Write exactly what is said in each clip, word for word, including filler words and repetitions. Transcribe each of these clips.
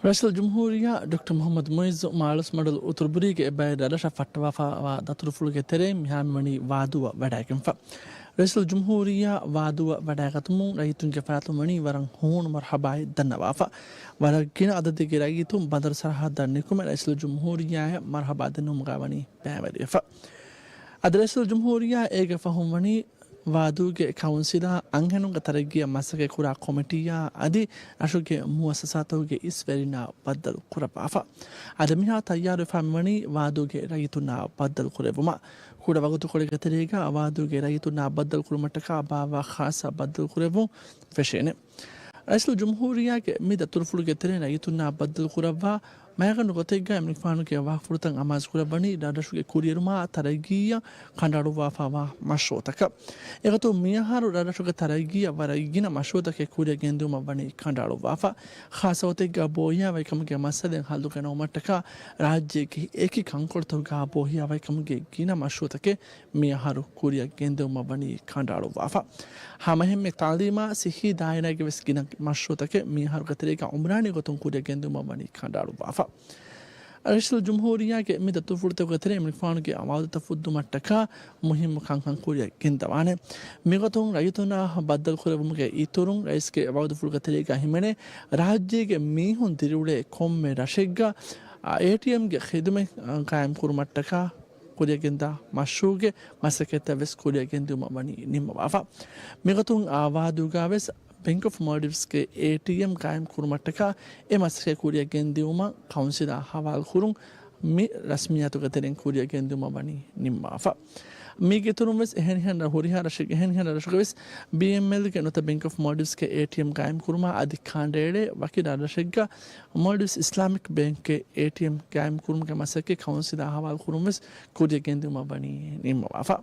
ރައީސުލްޖުމްހޫރިއްޔާ ޑޮކްޓަރ މުޙައްމަދު މުޢިއްޒު މާޅޮސްމަޑުލު އުތުރުބުރީގެ އެއްބައި ރަށަށް ފައްޓަވާފައިވާ ދަތުރުފުޅުގެ ތެރެއިން މިހާރު މިވަނީ ވާދޫއަށް ވަޑައިގެންފަ. ރައީސުލްޖުމްހޫރިއްޔާ ވާދޫއަށް ވަޑައިގަތުމުން ރައްޔިތުންގެ ފަރާތުން ވަނީ ވަރަށް ހޫނު މަރުޙަބާއެއް ދަންނަވާފަ. ވަރަށް ގިނަ އަދަދެއްގެ ރައްޔިތުން ބަނދަރު ސަރަޙައްދަށް ނިކުމެ ރައީސުލްޖުމްހޫރިއްޔާއަށް މަރުޙަބާ ދެންނެވުމުގަ ވަނީ ބައިވެރިވެފަ. އަދި ރައީސުލްޖުމްހޫރިއްޔާ އޭގެ ފަހުން ވަނީ ވާދޫގެ ކައުންސިލާ އަންހެނުންގެ ތަރައްގީއަށް މަސައްކަތް ކުރާ ކޮމިޓީއާ އަދި ރަށުގެ މުއައްސަސާތަކުގެ އިސްވެރިންނާ ބައްދަލު ކުރައްވާފަ. އަދި މިހާ ތައްޔާރުވެފާ މިވަނީ ވާދޫގެ ރައްޔިތުންނާ ބައްދަލު ކުރެއްވުމަށް. ކުޑަ ވަގުތުކޮޅެއްގެ ތެރޭގަ ވާދޫގެ ރައްޔިތުންނާ ބައްދަލު ކުރުމަށްޓަކާ ބާއްވާ ޚާއްޞަ ބައްދަލު ކުރެއްވުން ފެށޭނެ. ރައީސުލްޖުމްހޫރިއްޔާގެ މި ދަތުރުފުޅުގެ ތެރެއިން ރައްޔިތުންނާ ބައްދަލު ކުރައްވާ މައިގަނޑު ގޮތެއްގަ އެމަނިކުފާނުގެ ވާހަކަފުޅުތައް އަމާޒުކުރައްވަނީ ރަށްރަށުގެ ކުރިއެރުމާ ތަރައްގީއަށް ކަނޑައަޅުއްވާފައިވާ މަޝްރޫޢުތަކަށް. އެގޮތުން މިއަހަރު ރަށްރަށުގެ ތަރައްގީއަށް ވަރަށް ގިނަ މަޝްރޫޢުތަކެއް ކުރިއަށް ގެންދިއުމަށް ވަނީ ކަނޑައަޅުއްވާފަ. ޚާއްޞަ ގޮތެއްގަ ބޯހިޔާވަހިކަމުގެ މައްސަލައިން ހައްލު ގެނައުމަށްޓަކާ ރާއްޖޭގެ އެކި ކަންކޮޅުތަކުގަ ބޯހިޔާވަހިކަމުގެ ގިނަ މަޝްރޫޢުތަކެއް މިއަހަރު ކުރިއަށް ގެންދެވުމަށް ވަނީ ކަނޑައަޅުއްވާފަ. ހަމައެހެންމެ ތަޢުލީމާ ޞިއްޙީ ދާއިރާގެ ވެސް ގިނަ މަޝްރޫޢުތަކެއް މިއަހަރުގެ ތެރޭގަ ޢުމްރާނީ ގޮތުން ކުރިއަށް ގެންދެވުމަށް ވަނީ ކަނޑައަޅުއްވާފަ. ރައީސުލްޖުމްހޫރިއްޔާގެ މި ދަތުރުފުޅުތަކުގެ ތެރެއިން އެމަނިކުފާނުގެ ވަޢުދުތައް ފުއްދުމަށްޓަކާ މުހިއްމު ކަންކަން ކުރިއަށް ގެންދަވާނެ. މިގޮތުން ރައްޔިތުންނާ ބައްދަލު ކުރެއްވުމުގެ އިތުރުން ރައީސްގެ ވަޢުދުފުޅުގެ ތެރޭގަ ހިމެނޭ ރާއްޖޭގެ މީހުން ދިރިއުޅޭ ކޮންމެ ރަށެއްގަ އޭޓީއެމްގެ ޚިދުމަތް ޤާއިމް ކުރުމަށްޓަކާ ކުރިއަށް ގެންދާ މަޝްރޫޢުގެ މަސައްކަތްތައް ވެސް ކުރިއަށް ގެންދިއުމަށް ވަނީ ނިންމަވާފަ. މިގޮތުން އާ ވާދޫގަ ވެސް ބެންކް އޮފް މޯލްޑިވްސްގެ އޭޓީއެމް ޤާއިމް ކުރުމަށްޓަކާ އެ މަސައްކަތް ކުރިއަށް ގެންދިއުމަށް ކައުންސިލާ ހަވާލު ކުރުން މި ރަސްމިއްޔާތުގެ ތެރެއިން ކުރިއަށް ގެންދިއުމަށް ވަނީ ނިންމާފަ. މީގެ އިތުރުން ވެސް އެހެނިހެން ރަށް ހުރިހާ ރަށެއް، އެހެނިހެން ރަށުގަ ވެސް ބީއެމްއެލްގެ ނުވަތަ ބެންކް އޮފް މޯލްޑިވްސްގެ އޭޓީއެމް ޤާއިމް ކުރުމާ އަދި ކަނޑައެޅޭ ވަކި ރަށްރަށެއްގަ މޯލްޑިވްސް އިސްލާމިކް ބޭންކްގެ އޭޓީއެމް ޤާއިމް ކުރުމުގެ މަސައްކަތް ކައުންސިލާ ހަވާލު ކުރުން ވެސް ކުރިއަށް ގެންދިއުމަށް ވަނީ ނިންމަވާފަ.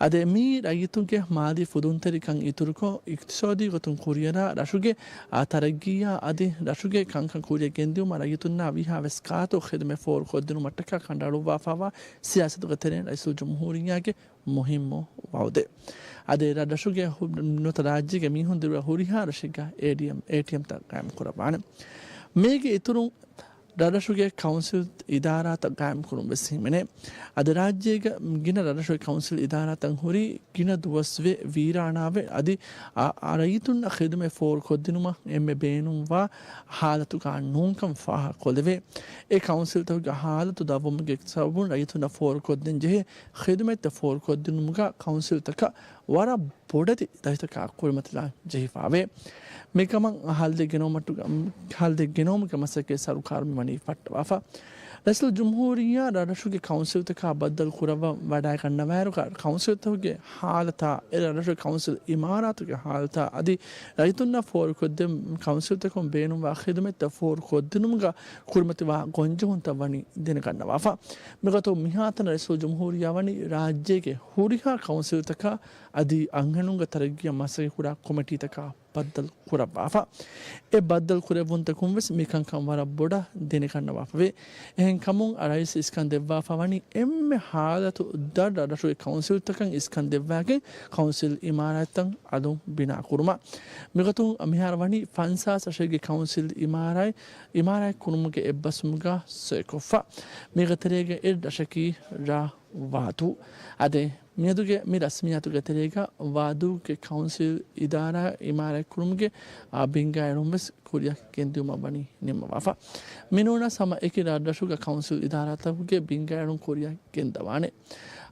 އަދި މިއީ ރައްޔިތުންގެ މާލީ ފުދުންތެރިކަން އިތުރުކޮށް، އިޤްތިޞާދީ ގޮތުން ކުރިއަރާ ރަށުގެ، އާ، ތަރައްގީއާ އަދި ރަށުގެ ކަންކަން ކުރިއަށް ގެންދިއުމަށް ރައްޔިތުންނާ ވީހާވެސް ގާތު ޚިދުމަތް ފޯރުކޮށްދިނުމަށްޓަކާ ކަނޑައަޅުއްވާފައިވާ ސިޔާސަތުގެ ތެރެއިން ރައީސުލްޖުމްހޫރިއްޔާގެ މުހިއްމު ވަޢުދެއް. އަދި ރަށްރަށުގެ ހު-، ނުވަތަ ރާއްޖޭގެ މީހުން ދިރުވާ ހުރިހާ ރަށެއްގަ އޭޓީއެމް، އޭޓީއެމްތައް ޤާއިމް ކުރައްވާނެ. މީގެ އިތުރުން ރަށްރަށުގެ ކައުންސިލް އިދާރާތައް ޤާއިމް ކުރުން ވެސް ހިމެނޭ. އަދި ރާއްޖޭގެ ގިނަ ރަށްރަށުގެ ކައުންސިލް އިދާރާތައް ހުރީ ގިނަ ދުވަސްވެ ވީރާނާވެ، އަދި އަ-، އަ-، ރައްޔިތުންނަށް ޚިދުމަތް ފޯރުކޮށްދިނުމަށް އެންމެ ބޭނުންވާ ހާލަތުގަ ނޫންކަން ފާހަގަކޮށްލެވޭ. އެ ކައުންސިލްތަކުގެ ހާލަތު ދަށްވުމުގެ ސަބަބުން ރައްޔިތުންނަށް ފޯރުކޮށްދޭން ޖެހޭ ޚިދުމަތްތައް ފޯރުކޮށްދިނުމުގަ ކައުންސިލްތަކަށް ވަރަށް ބޮޑެތި ދަތިތަކާ ކުރިމަތިލާން ޖެހިފާވޭ. މިކަމަށް ހައްލެއް ގެނައުމަށްޓު-، ހައްލެއް ގެނައުމުގެ މަސައްކަތް ސަރުކާރުން މިވަނީ ފައްޓަވާފަ. ރައީސުލްޖުމްހޫރިއްޔާ ރަށްރަށުގެ ކައުންސިލްތަކާ ބައްދަލު ކުރައްވަން ވަޑައިގަންނަވާއިރުގަ ކައުންސިލްތަކުގެ ހާލަތާ، އެ ރަށްރަށުގެ ކައުންސިލް އިމާރާތުގެ ހާލަތާ އަދި ރައްޔިތުންނަށް ފޯރުކޮށްދޭން ކައުންސިލްތަކުން ބޭނުންވާ ޚިދުމަތްތައް ފޯރުކޮށްދިނުމުގަ ކުރިމަތިވާ ގޮންޖެހުންތައް ވަނީ ދެނެގަންނަވާފަ. މިގޮތުން މިހާތަނަށް ރައީސުލްޖުމްހޫރިއްޔާ ވަނީ ރާއްޖޭގެ ހުރިހާ ކައުންސިލްތަކާ އަދި އަންހެނުންގެ ތަރައްގީއަށް މަސައްކަތް ކުރާ ކޮމިޓީތަކާ ބައްދަލު ކުރައްވާފަ. އެ ބައްދަލު ކުރެއްވުންތަކުން ވެސް މި ކަންކަން ވަރަށް ބޮޑަށް ދެނެގަންނަވާފަވޭ. އެހެންކަމުން ރައީސް އިސްކަން ދެއްވާފަ ވަނީ އެންމެ ހާލަތު ދަށް ރަށުގެ ކައުންސިލްތަކަށް އިސްކަން ދެއްވާގެން ކައުންސިލް އިމާރާތްތައް އަލުން ބިނާ ކުރުމަށް. މިގޮތުން މިހާރު ވަނީ ފަންސާސް ރަށެއްގެ ކައުންސިލް އިމާރާތް، އިމާރާތް ކުރުމުގެ އެއްބަސްވުމުގަ ސޮއިކޮށްފަ. މިގެ ތެރޭގަ އެއް ރަށަކީ ރ. ވާދޫ. އަދި މިއަދުގެ މި ރަސްމިއްޔާތުގެ ތެރޭގަ ވާދޫގެ ކައުންސިލް އިދާރާ އިމާރާތް ކުރުމުގެ، އާ، ބިންގާއެޅުން ވެސް ކުރިއަށް ގެންދިއުމަށް ވަނީ ނިންމަވާފަ. މިނޫނަސް ހަމަ އެކި ރަށްރަށުގަ ކައުންސިލް އިދާރާތަކުގެ ބިންގާއެޅުން ކުރިއަށް ގެންދަވާނެ.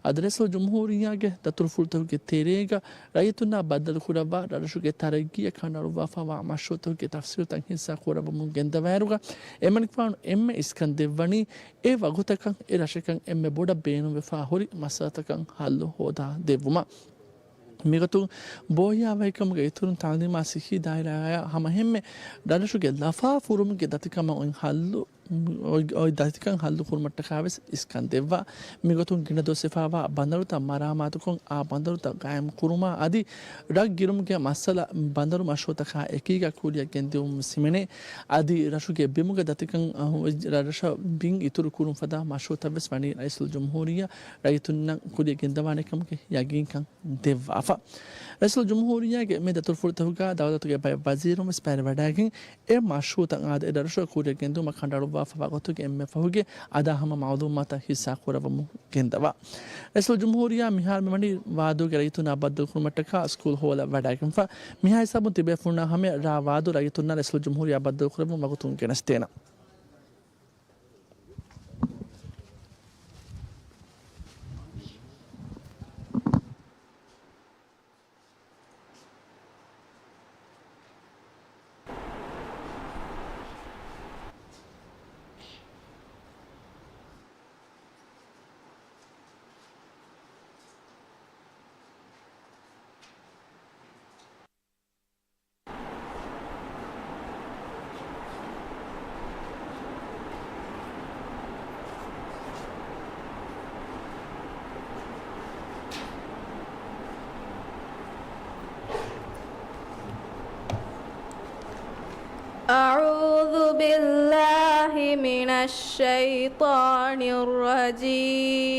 އަދި ރައީސުލްޖުމްހޫރިއްޔާގެ ދަތުރުފުޅުތަކުގެ ތެރޭގަ ރައްޔިތުންނާ ބައްދަލު ކުރައްވާ ރަށްރަށުގެ ތަރައްގީއަށް ކަނޑައަޅުއްވާފައިވާ މަޝްރޫޢުތަކުގެ ތަފްސީލުތައް ހިއްސާ ކުރައްވަމުން ގެންދަވާއިރުގަ އެމަނިކުފާނު އެންމެ އިސްކަން ދެއްވަނީ އެ ވަގުތަކަށް އެ ރަށަކަށް އެންމެ ބޮޑަށް ބޭނުންވެފަ ހުރި މައްސަލަތަކަށް ހައްލު ހޯދާ ދެއްވުމަށް. މިގޮތުން ބޯހިޔާވަހިކަމުގެ އިތުރުން ތަޢުލީމާ ޞިއްޙީ ދާއިރާއާ ހަމަހެންމެ ރަށްރަށުގެ ލަފާ ފުރުމުގެ ދަތިކަމަށް އޮތް ހައްލު އޮތް، އޮތް ދަތިކަން ހައްލުކުރުމަށްޓަކާވެސް އިސްކަން ދެއްވާ. މިގޮތުން ގިނަ ދުވަސްވެފައިވާ ބަނދަރުތައް މަރާމާތުކޮށް، އާ ބަނދަރުތައް ގާއިމް ކުރުމާ އަދި ރަށް ގިރުމުގެ މައްސަލަ ބަނދަރު މަޝްރޫޢުތަކާ އެކީގަ ކުރިއަށް ގެންދިއުމުން ހިމެނޭ. އަދި ރަށުގެ ބިމުގެ ދަތިކަން، އަ، ރަށަށް ބިން އިތުރު ކުރުން ފަދަ މަޝްރޫޢުތައްވެސް ވަނީ ރައީސުލްޖުމްހޫރިއްޔާ ރައްޔިތުންނަށް ކުރިއަށް ގެންދަވާނެ ކަމުގެ ޔަގީންކަން ދެއްވާފަ. ރައީސުލްޖުމްހޫރިއްޔާގެ މި ދަތުރުފުޅުތަކުގަ ދައުލަތުގެ ބައެއް ވަޒީރުން ވެސް ބައިވެރިވަޑައިގެން، އެ މަޝްރޫޢުތައް އާދެ، އެ ރަށަށް ކުރިއަށް ގެންދިއުމަށް ކަނޑައަޅުއްވާފަ ވަގުތުގެ އެންމެ ފަހުގެ އަދާހަމަ މައުލޫމާތު ހިއްސާ ކުރައްވަމުން ގެންދަވާ. ރައީސުލްޖުމްހޫރިއްޔާ މިހާރު މިވަނީ ވާދޫގެ ރައްޔިތުންނާ ބައްދަލުކުރުމަށްޓަކާ ސްކޫލް ހޯލަށް ވަޑައިގެންފަ. މިހާ ހިސާބުން ތިބޭފުޅުންނާ ހަމަޔަށް ރ ވާދޫ ރައްޔިތުންނާ ރައީސުލްޖުމްހޫރިއްޔާ ބައްދަލުކުރައްވަމުން ވަގުތުން ގެނެސްދޭނަން. أعوذ بالله من الشيطان الرجيم.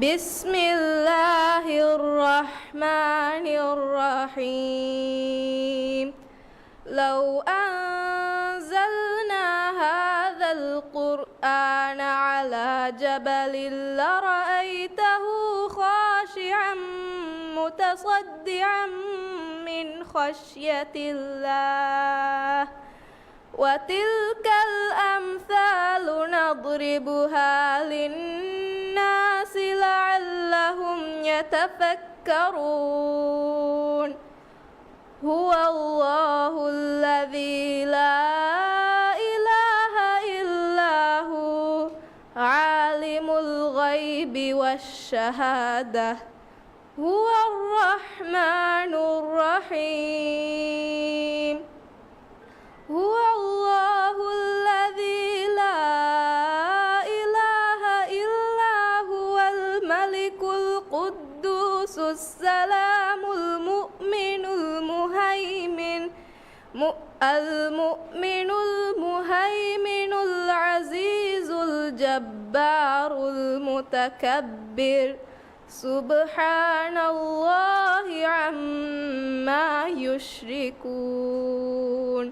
بسم الله الرحمن الرحيم. لو أنزلنا هذا القرآن على جبل لرأيته خاشعا متصدعا من خشية الله. وتلك الأمثال نضربها للناس لعلهم يتفكرون. هو الله الذي لا إله إلا هو عالم الغيب والشهادة هو الرحمن الرحيم. هو الله الذي لا إله إلا هو الملك القدوس السلام المؤمن المهيمن م-، المؤمن المهيمن العزيز الجبار المتكبر. سبحان الله عما يشركون.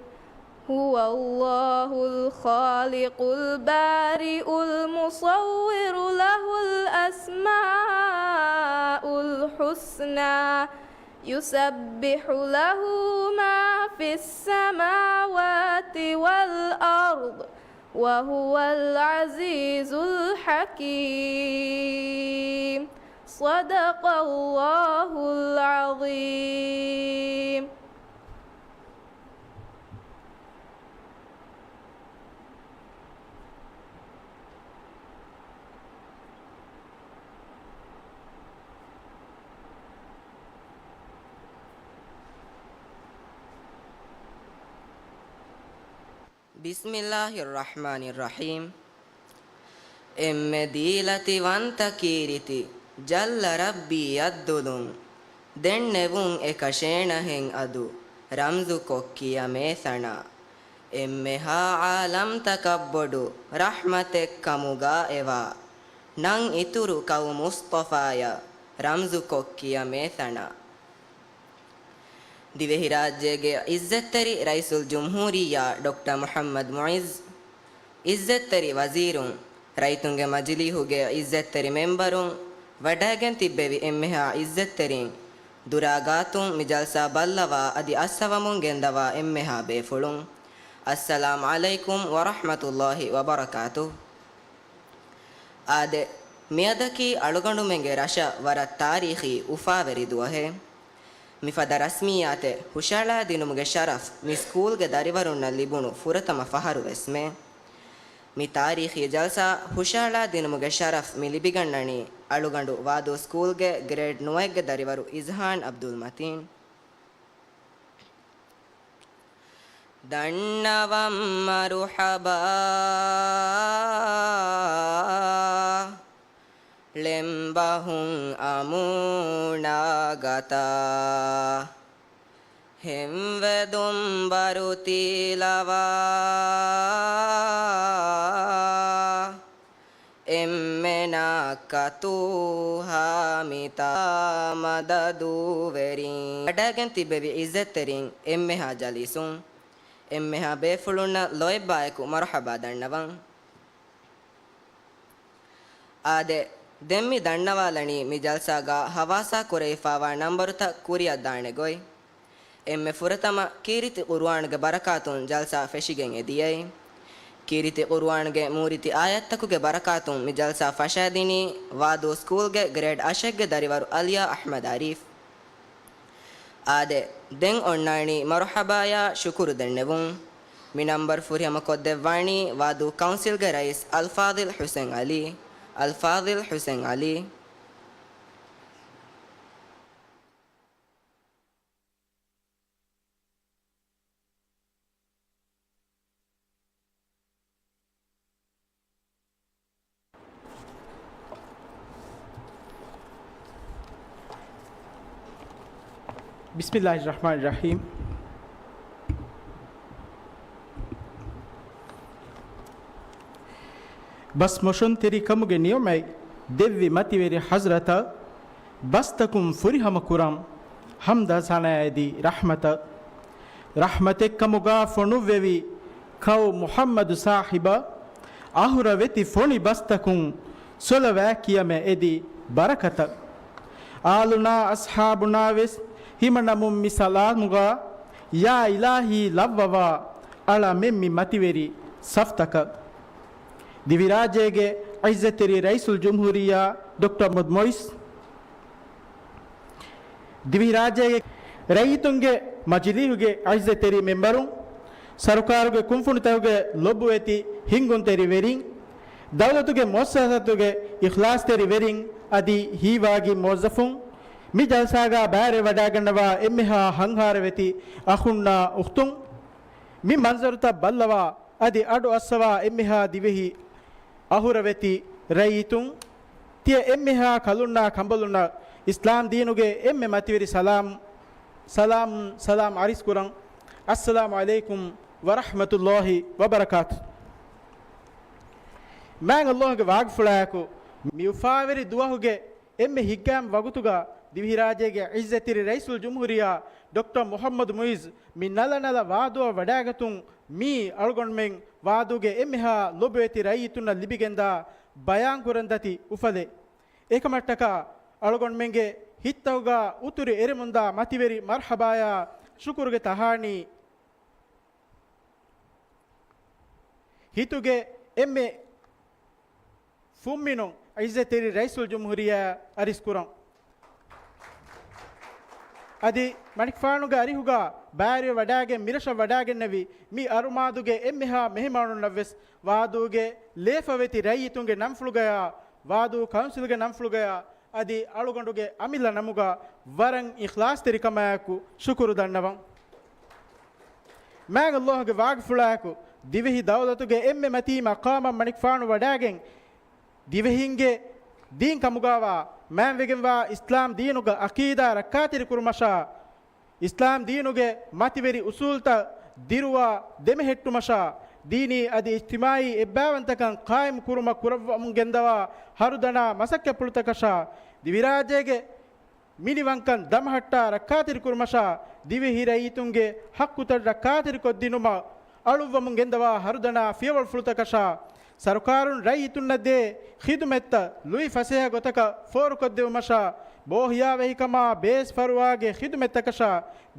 هو الله الخالق البارئ المصور له الأسماء الحسنى. يسبح له ما في السماوات والأرض وهو العزيز الحكيم. صدق الله العظيم. بسم الله الرحمن الرحيم. އެންމެ ދީލަތިވަންތަ ކީރިތި ޖައްލަ ރައްބީ އައްދުލުން، ދެންނެވުން އެކަށޭނަހެން އަދު ރަމްޒުކޮށް ކިޔަމޭ ތަނާ. އެންމެހާ ޢާލަމްތަކަށް ބޮޑު ރަޙްމަތެއް ކަމުގާ އެވާ، ނަން އިތުރު ކައު މުޞްޠަފާޔަށް ރަމްޒުކޮށް ކިޔަމޭ ތަނާ. ދިވެހިރާއްޖޭގެ ޢިއްޒަތްތެރި ރައީސުލްޖުމްހޫރިއްޔާ ޑޮކްޓަރ މުޙައްމަދު މުޢިއްޒު، ޢިއްޒަތްތެރި ވަޒީރުން، ރައްޔިތުންގެ މަޖިލީހުގެ ޢިއްޒަތްތެރި މެންބަރުން، ވަޑައިގެން ތިއްބެވި އެންމެހާ ޢިއްޒަތްތެރިން، ދުރާ ގާތުން މި ޖަލްސާ ބައްލަވާ އަދި އައްސަވަމުން ގެންދަވާ އެންމެހާ ބޭފުޅުން، އައްސަލާމް ޢަލައިކުމް ވަރަޙްމަތުﷲި ވަބަރަކާތުހު. އާދެ، މިއަދަކީ އަޅުގަނޑުމެންގެ ރަށަށް ވަރަށް ތާރީޚީ އުފާވެރި ދުވަހެއް. މިފަދަ ރަސްމިއްޔާތެއް ހުށަހަޅާދިނުމުގެ ޝަރަފް މި ސްކޫލްގެ ދަރިވަރުންނަށް ލިބުނު ފުރަތަމަ ފަހަރު ވެސްމެ. މި ތާރީޚީ ޖަލްސާ ހުށަހަޅާދިނުމުގެ ޝަރަފް މި ލިބިގަންނަނީ އަޅުގަނޑު ވާދޫ ސްކޫލްގެ ގްރޭޑް ނުވައެއްގެ ދަރިވަރު އިޒްހާން ޢަބްދުލް މަތީން. ދަންނަވަން މަރުޙަބާ، ޅެންބަހުން އަމޫނާ ގަތާ، ހެންވެދުން ބަރު ތީލަވާ، އެންމެނާ ކަތޫހާ މިތާ މަދަދުވެރިން. ވަޑައިގެން ތިއްބެވި ޢިއްޒަތްތެރިން، އެންމެހާ ޖަލީސުން، އެންމެހާ ބޭފުޅުންނަށް ލޯތްބާއެކު މަރުޙަބާ ދަންނަވަން. އާދެ، ދެން މި ދަންނަވާލަނީ މި ޖަލްސާގަ ހަވާސާ ކުރެވިފާވާ ނަންބަރުތައް ކުރިއަށް ދާނެ ގޮތް. އެންމެ ފުރަތަމަ ކީރިތި ޤުރުއާނުގެ ބަރަކާތުން ޖަލްސާ ފެށިގެން އެދިޔައީ. ކީރިތި ޤުރުއާނުގެ މޫރިތި އާޔަތްތަކުގެ ބަރަކާތުން މި ޖަލްސާ ފަށައިދިނީ ވާދޫ ސްކޫލްގެ ގްރޭޑް އަށެއްގެ ދަރިވަރު އަލިޔާ އަޙްމަދު އާރިފް. އާދެ، ދެން އޮންނާނީ މަރުޙަބާޔާ ޝުކުރު ދެންނެވުން. މި ނަންބަރު ފުރިހަމަ ކޮށްދެއްވާނީ ވާދޫ ކައުންސިލްގެ ރައީސް އަލްފާޟިލް ޙުސެން ޢަލީ. އަލްފާޟިލް ޙުސެން ޢަލީ. ބިސްމިއްލާހިއްރަޙްމާނިއްރަޙީމް. ބަސް މޮށޮންތެރިކަމުގެ ނިޢުމަތް ދެއްވި މަތިވެރި ޙަޟްރަތަށް ބަސްތަކުން ފުރިހަމަ ކުރަން ޙަމްދާ ސަނާ އެދި ރަޙްމަތަށް، ރަޙްމަތެއްކަމުގާ ފޮނުއްވެވި ކައު މުޙައްމަދު ސާހިބަށް، އަހުރަ ވެތި ފޮނި ބަސްތަކުން ޞަލަވާތް ކިޔަމެ އެދި ބަރަކަތަށް، އާލުނާ އަޞްޙާބުނާ ވެސް ހިމަނަމުން މި ސަލާމުގާ، ޔާ އިލާހީ ލައްވަވާ އަޅަމެން މި މަތިވެރި ސަފްތަކަށް. ދިވެހިރާއްޖޭގެ ޢިއްޒަތްތެރި ރައީސުލްޖުމްހޫރިއްޔާ ޑޮކްޓަރ މުޙައްމަދު މުޢިއްޒު، ދިވެހިރާއްޖޭގެ ރައްޔިތުންގެ މަޖިލީހުގެ ޢިއްޒަތްތެރި މެންބަރުން، ސަރުކާރުގެ ކުންފުނިތަކުގެ ލޮބުވެތި ހިންގުންތެރިވެރިން، ދައުލަތުގެ މުއައްސަސާތުގެ އިޚްލާޞްތެރިވެރިން އަދި ހީވާގި މުވައްޒަފުން، މި ޖަލްސާގާ ބައިވެރިވެވަޑައިގަންނަވާ އެންމެހާ ހަންހާރަވެތި އަޚުންނާ އުޚްތުން، މި މަންޒަރުތައް ބައްލަވާ އަދި އަޑު އައްސަވާ އެންމެހާ ދިވެހި އަހުރަވެތި ރައްޔިތުން، ތިޔަ އެންމެހާ ކަލުންނާ ކަނބަލުންނަށް އިސްލާމް ދީނުގެ އެންމެ މަތިވެރި ސަލާމް، ސަލާމް، ސަލާމް ޢަރިސް ކުރަން. އައްސަލާމު ޢަލައިކުމް ވަރަޙްމަތުﷲި ވަބަރަކާތު. މާތް ﷲގެ ވާގިފުޅާއެކު، މި އުފާވެރި ދުވަހުގެ އެންމެ ހިތްގައިމު ވަގުތުގަ ދިވެހިރާއްޖޭގެ ޢިއްޒަތްތެރި ރައީސުލްޖުމްހޫރިއްޔާ ޑޮކްޓަރ މުޙައްމަދު މުޢިއްޒު މި ނަލަ ނަލަ ވާދޫއަށް ވަޑައިގަތުން މީ އަޅުގަނޑުމެން ވާދޫގެ އެންމެހާ ލޮބުވެތި ރައްޔިތުންނަށް ލިބިގެންދާ ބަޔާންކުރަން ދަތި އުފަލެއް. އެކަމަށްޓަކާ އަޅުގަނޑުމެންގެ ހިތްތަކުގަ އުތުރި އެރިމުންދާ މަތިވެރި މަރްޙަބާޔާ ޝުކުރުގެ ތަހާނީ ހިތުގެ އެންމެ ފުންމިނުން ޢިއްޒަތްތެރި ރައީސުލްޖުމްހޫރިއްޔާ އަރިސްކުރަން. އަދި މަނިކުފާނުގެ އަރިހުގަ ބައިވެރިވެވަޑައިގެން މިރަށަށް ވަޑައިގެންނެވި މި އަރުމާދުގެ އެންމެހާ މެހެމާނުންނަށްވެސް ވާދޫގެ ލޭފަވެތި ރައްޔިތުންގެ ނަންފުޅުގަޔާ، ވާދޫ ކައުންސިލްގެ ނަންފުޅުގަޔާ، އަދި އަޅުގަނޑުގެ އަމިއްލަ ނަމުގަ ވަރަށް އިޚްލާޞްތެރިކަމާއެކު ޝުކުރު ދަންނަވަން. މާތް ﷲގެ ވާގިފުޅާއެކު، ދިވެހި ދައުލަތުގެ އެންމެ މަތީ މަޤާމަށް މަނިކުފާނު ވަޑައިގެން، ދިވެހިންގެ ދީން ކަމުގާވާ މާތްވެގެންވާ އިސްލާމް ދީނުގެ ޢަޤީދާ ރައްކާތެރިކުރުމަށާ، އިސްލާމް ދީނުގެ މަތިވެރި އުޞޫލްތައް ދިރުވާ ދެމެހެއްޓުމަށާ، ދީނީ އަދި އިޖްތިމާޢީ އެއްބައިވަންތަކަން ޤާއިމް ކުރުމަށް ކުރައްވަމުން ގެންދަވާ ހަރުދަނާ މަސައްކަތްޕުޅުތަކަށާ، ދިވެހިރާއްޖޭގެ މިނިވަންކަން ދަމަހައްޓާ ރައްކާތެރިކުރުމަށާ، ދިވެހި ރައްޔިތުންގެ ޙައްޤުތައް ރައްކާތެރިކޮށްދިނުމަށް އަޅުއްވަމުން ގެންދަވާ ހަރުދަނާ ފިޔަވަޅުފުޅުތަކަށާ، ސަރުކާރުން ރައްޔިތުންނަށް ދޭ ޚިދުމަތްތައް ލުއި ފަސޭހަ ގޮތަކަށް ފޯރުކޮށްދެވުމަށާ، ބޯހިޔާވަހިކަމާ ބޭސް ފަރުވާގެ ޚިދުމަތްތަކަށާ،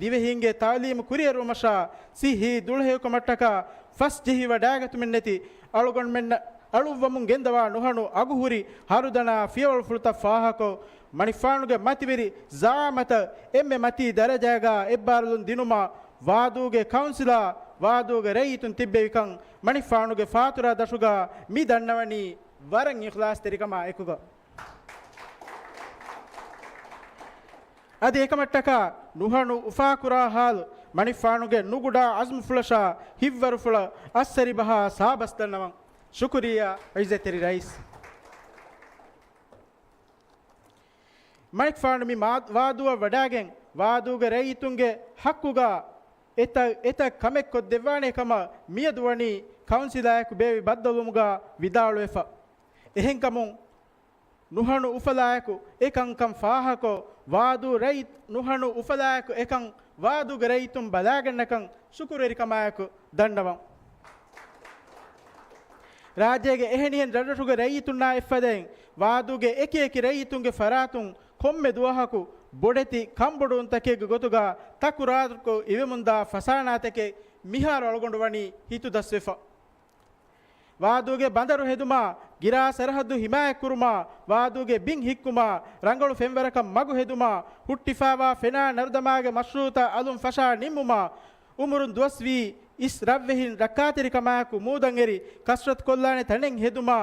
ދިވެހިންގެ ތަޢުލީމު ކުރިއެރުވުމަށާ، ޞިއްޙީ ދުޅަހެޔޮކަމަށްޓަކާ ފަސް ޖެހިވަޑައިގަތުމެއްނެތި އަޅުގަނޑުމެންނަށް އަޅުއްވަމުން ގެންދަވާ ނުހަނު އަގުހުރި ހަރުދަނާ ފިޔަވަޅުފުޅުތައް ފާހަގަކޮށް، މަނިކުފާނުގެ މަތިވެރި ޒަޢާމަތަށް އެންމެ މަތީ ދަރަޖާގާ އެއްބާރުލުން ދިނުމަށް ވާދޫގެ ކައުންސިލާ ވާދޫގެ ރައްޔިތުން ތިއްބެވިކަން މަނިކުފާނުގެ ފާތުރާ ދަށުގާ މި ދަންނަވަނީ ވަރަށް އިޚްލާޞްތެރިކަމާ އެކުގަ. އަދި އެކަމަށްޓަކާ ނުހަނު އުފާކުރާ ހާލު މަނިކުފާނުގެ ނުގުޑާ އަޒްމުފުޅަށާ ހިތްވަރުފުޅަށް އައްސަރިބަހާ ސާބަސްދަންނަވަން. ޝުކުރިއްޔާ ޢިއްޒަތްތެރި ރައީސް. މަނިކުފާނު މި މާ-، ވާދޫއަށް ވަޑާގެން، ވާދޫގެ ރައްޔިތުންގެ ޙައްޤުގަ އެތައް، އެތައް ކަމެއް ކޮށްދެއްވާނޭ ކަމަށް މިއަދު ވަނީ ކައުންސިލާއެކު ބޭއްވި ބައްދަލުވުމުގަ ވިދާޅުވެފަ. އެހެންކަމުން، ނުހަނު އުފަލާއެކު އެކަންކަން ފާހަގަކޮށް، ވާދޫ ރައްޔިތު-، ނުހަނު އުފަލާއެކު އެކަން ވާދޫގެ ރައްޔިތުން ބަލާގަންނަކަން ޝުކުރުވެރިކަމާއެކު ދަންނަވަން. ރާއްޖޭގެ އެހެނިހެން ރަށްރަށުގެ ރައްޔިތުންނާ އެއްފަދައިން، ވާދޫގެ އެކި އެކި ރައްޔިތުންގެ ފަރާތުން ކޮންމެ ދުވަހަކު ބޮޑެތި ކަންބޮޑުވުންތަކެއްގެ ގޮތުގަ ތަކުރާރުކޮށް އިވެމުންދާ ފަސާނާތަކެއް މިހާރު އަޅުގަނޑު ވަނީ ހިތުދަސްވެފަ. ވާދޫގެ ބަނދަރު ހެދުމާ، ގިރާ ސަރަހައްދު ހިމާޔަތްކުރުމާ، ވާދޫގެ ބިން ހިއްކުމާ، ރަނގަޅު ފެންވަރަކަށް މަގު ހެދުމާ، ހުއްޓިފާވާ ފެނާ ނަރުދަމާގެ މަޝްރޫއުތައް އަލުން ފަށާ ނިންމުމާ، އުމުރުން ދުވަސްވީ އިސް ރަށްވެހިން ރައްކާތެރިކަމާއެކު މޫދަށް އެރި ކަސްރަތުކޮށްލާނެ ތަނެއް ހެދުމާ،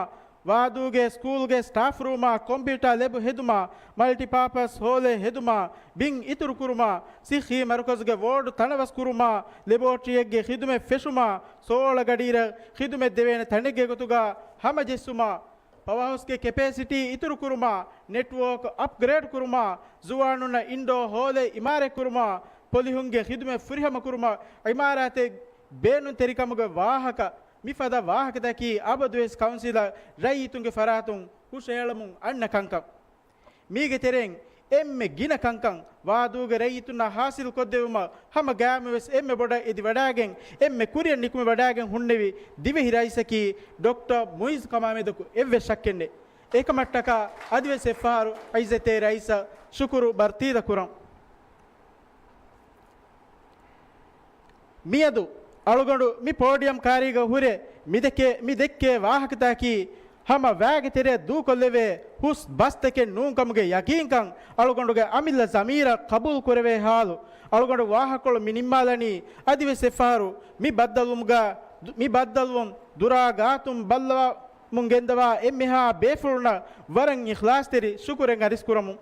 ވާދޫގެ ސްކޫލްގެ ސްޓާފް ރޫމާ، ކޮމްޕިއުޓާ ލެބު ހެދުމާ، މަލްޓިޕާޕަސް ހޯލެއް ހެދުމާ، ބިން އިތުރުކުރުމާ، ސިއްހީ މަރުކަޒުގެ ވޯޑު ތަނަވަސްކުރުމާ، ލެބޯޓްރީއެއްގެ ޚިދުމަތް ފެށުމާ، ސޯޅަ ގަޑިއިރަށް ޚިދުމަތްދެވޭނެ ތަނެއްގެ ގޮތުގަ ހަމަޖެއްސުމާ، ޕަވަރހައުސްގެ ކެޕޭސިޓީ އިތުރުކުރުމާ، ނެޓްވޯކް އަޕްގްރޭޑް ކުރުމާ، ޒުވާނުންނަށް އިންޑޯ ހޯލެއް އިމާރަތްކުރުމާ، ޕޮލިހުންގެ ޚިދުމަތް ފުރިހަމަކުރުމާ، އިމާރާތެއް ބޭނުންތެރިކަމުގެ ވާހަކަ، މިފަދަ ވާހަކަތަކީ އަބަދުވެސް ކައުންސިލަށް ރައްޔިތުންގެ ފަރާތުން ހުށަހެޅަމުން އަންނަ ކަންކަން. މީގެ ތެރެއިން އެންމެ ގިނަ ކަންކަން ވާދޫގެ ރައްޔިތުންނަށް ހާސިލް ކޮށްދެއްވުމަށް ހަމަ ގައިމުވެސް އެންމެ ބޮޑަށް އެދި ވަޑާގެން، އެންމެ ކުރިއަށް ނިކުމެ ވަޑާގެން ހުންނެވި ދިވެހި ރައީސަކީ ޑޮކްޓަރ މުއިއްޒު ކަމާމެދަކު އެއްވެސް ޝައްކެއް ނެތް. އެކަމަށްޓަކާ އަދިވެސް އެއްފަހަރު ޢިއްޒަތްތެރި ރައީސަށް ޝުކުރު ބަރްތީލަ ކުރަން. މިއަދު އަޅުގަނޑު މި ޕޯޑިއަމް ކާރީގަ ހުރެ މި ދެކޭ، މި ދެއްކޭ ވާހަކަތަކީ ހަމަ ވައިގެ ތެރެއަށް ދޫކޮށްލެވޭ ހުސް ބަސްތަކެއް ނޫންކަމުގެ ޔަގީންކަން އަޅުގަނޑުގެ އަމިއްލަ ޒަމީރަށް ޤަބޫލު ކުރެވޭ ހާލު. އަޅުގަނޑު ވާހަކަކޮޅު މި ނިންމާލަނީ އަދިވެސް އެއްފަހަރު މި ބައްދަލުވުމުގަ، މި ބައްދަލުވުން ދުރާ ގާތުން ބައްލަވަމުން ގެންދަވާ އެންމެހާ ބޭފުޅުންނަށް ވަރަށް އިޚްލާޞްތެރި ޝުކުރެއް އަރިސްކުރަމުން.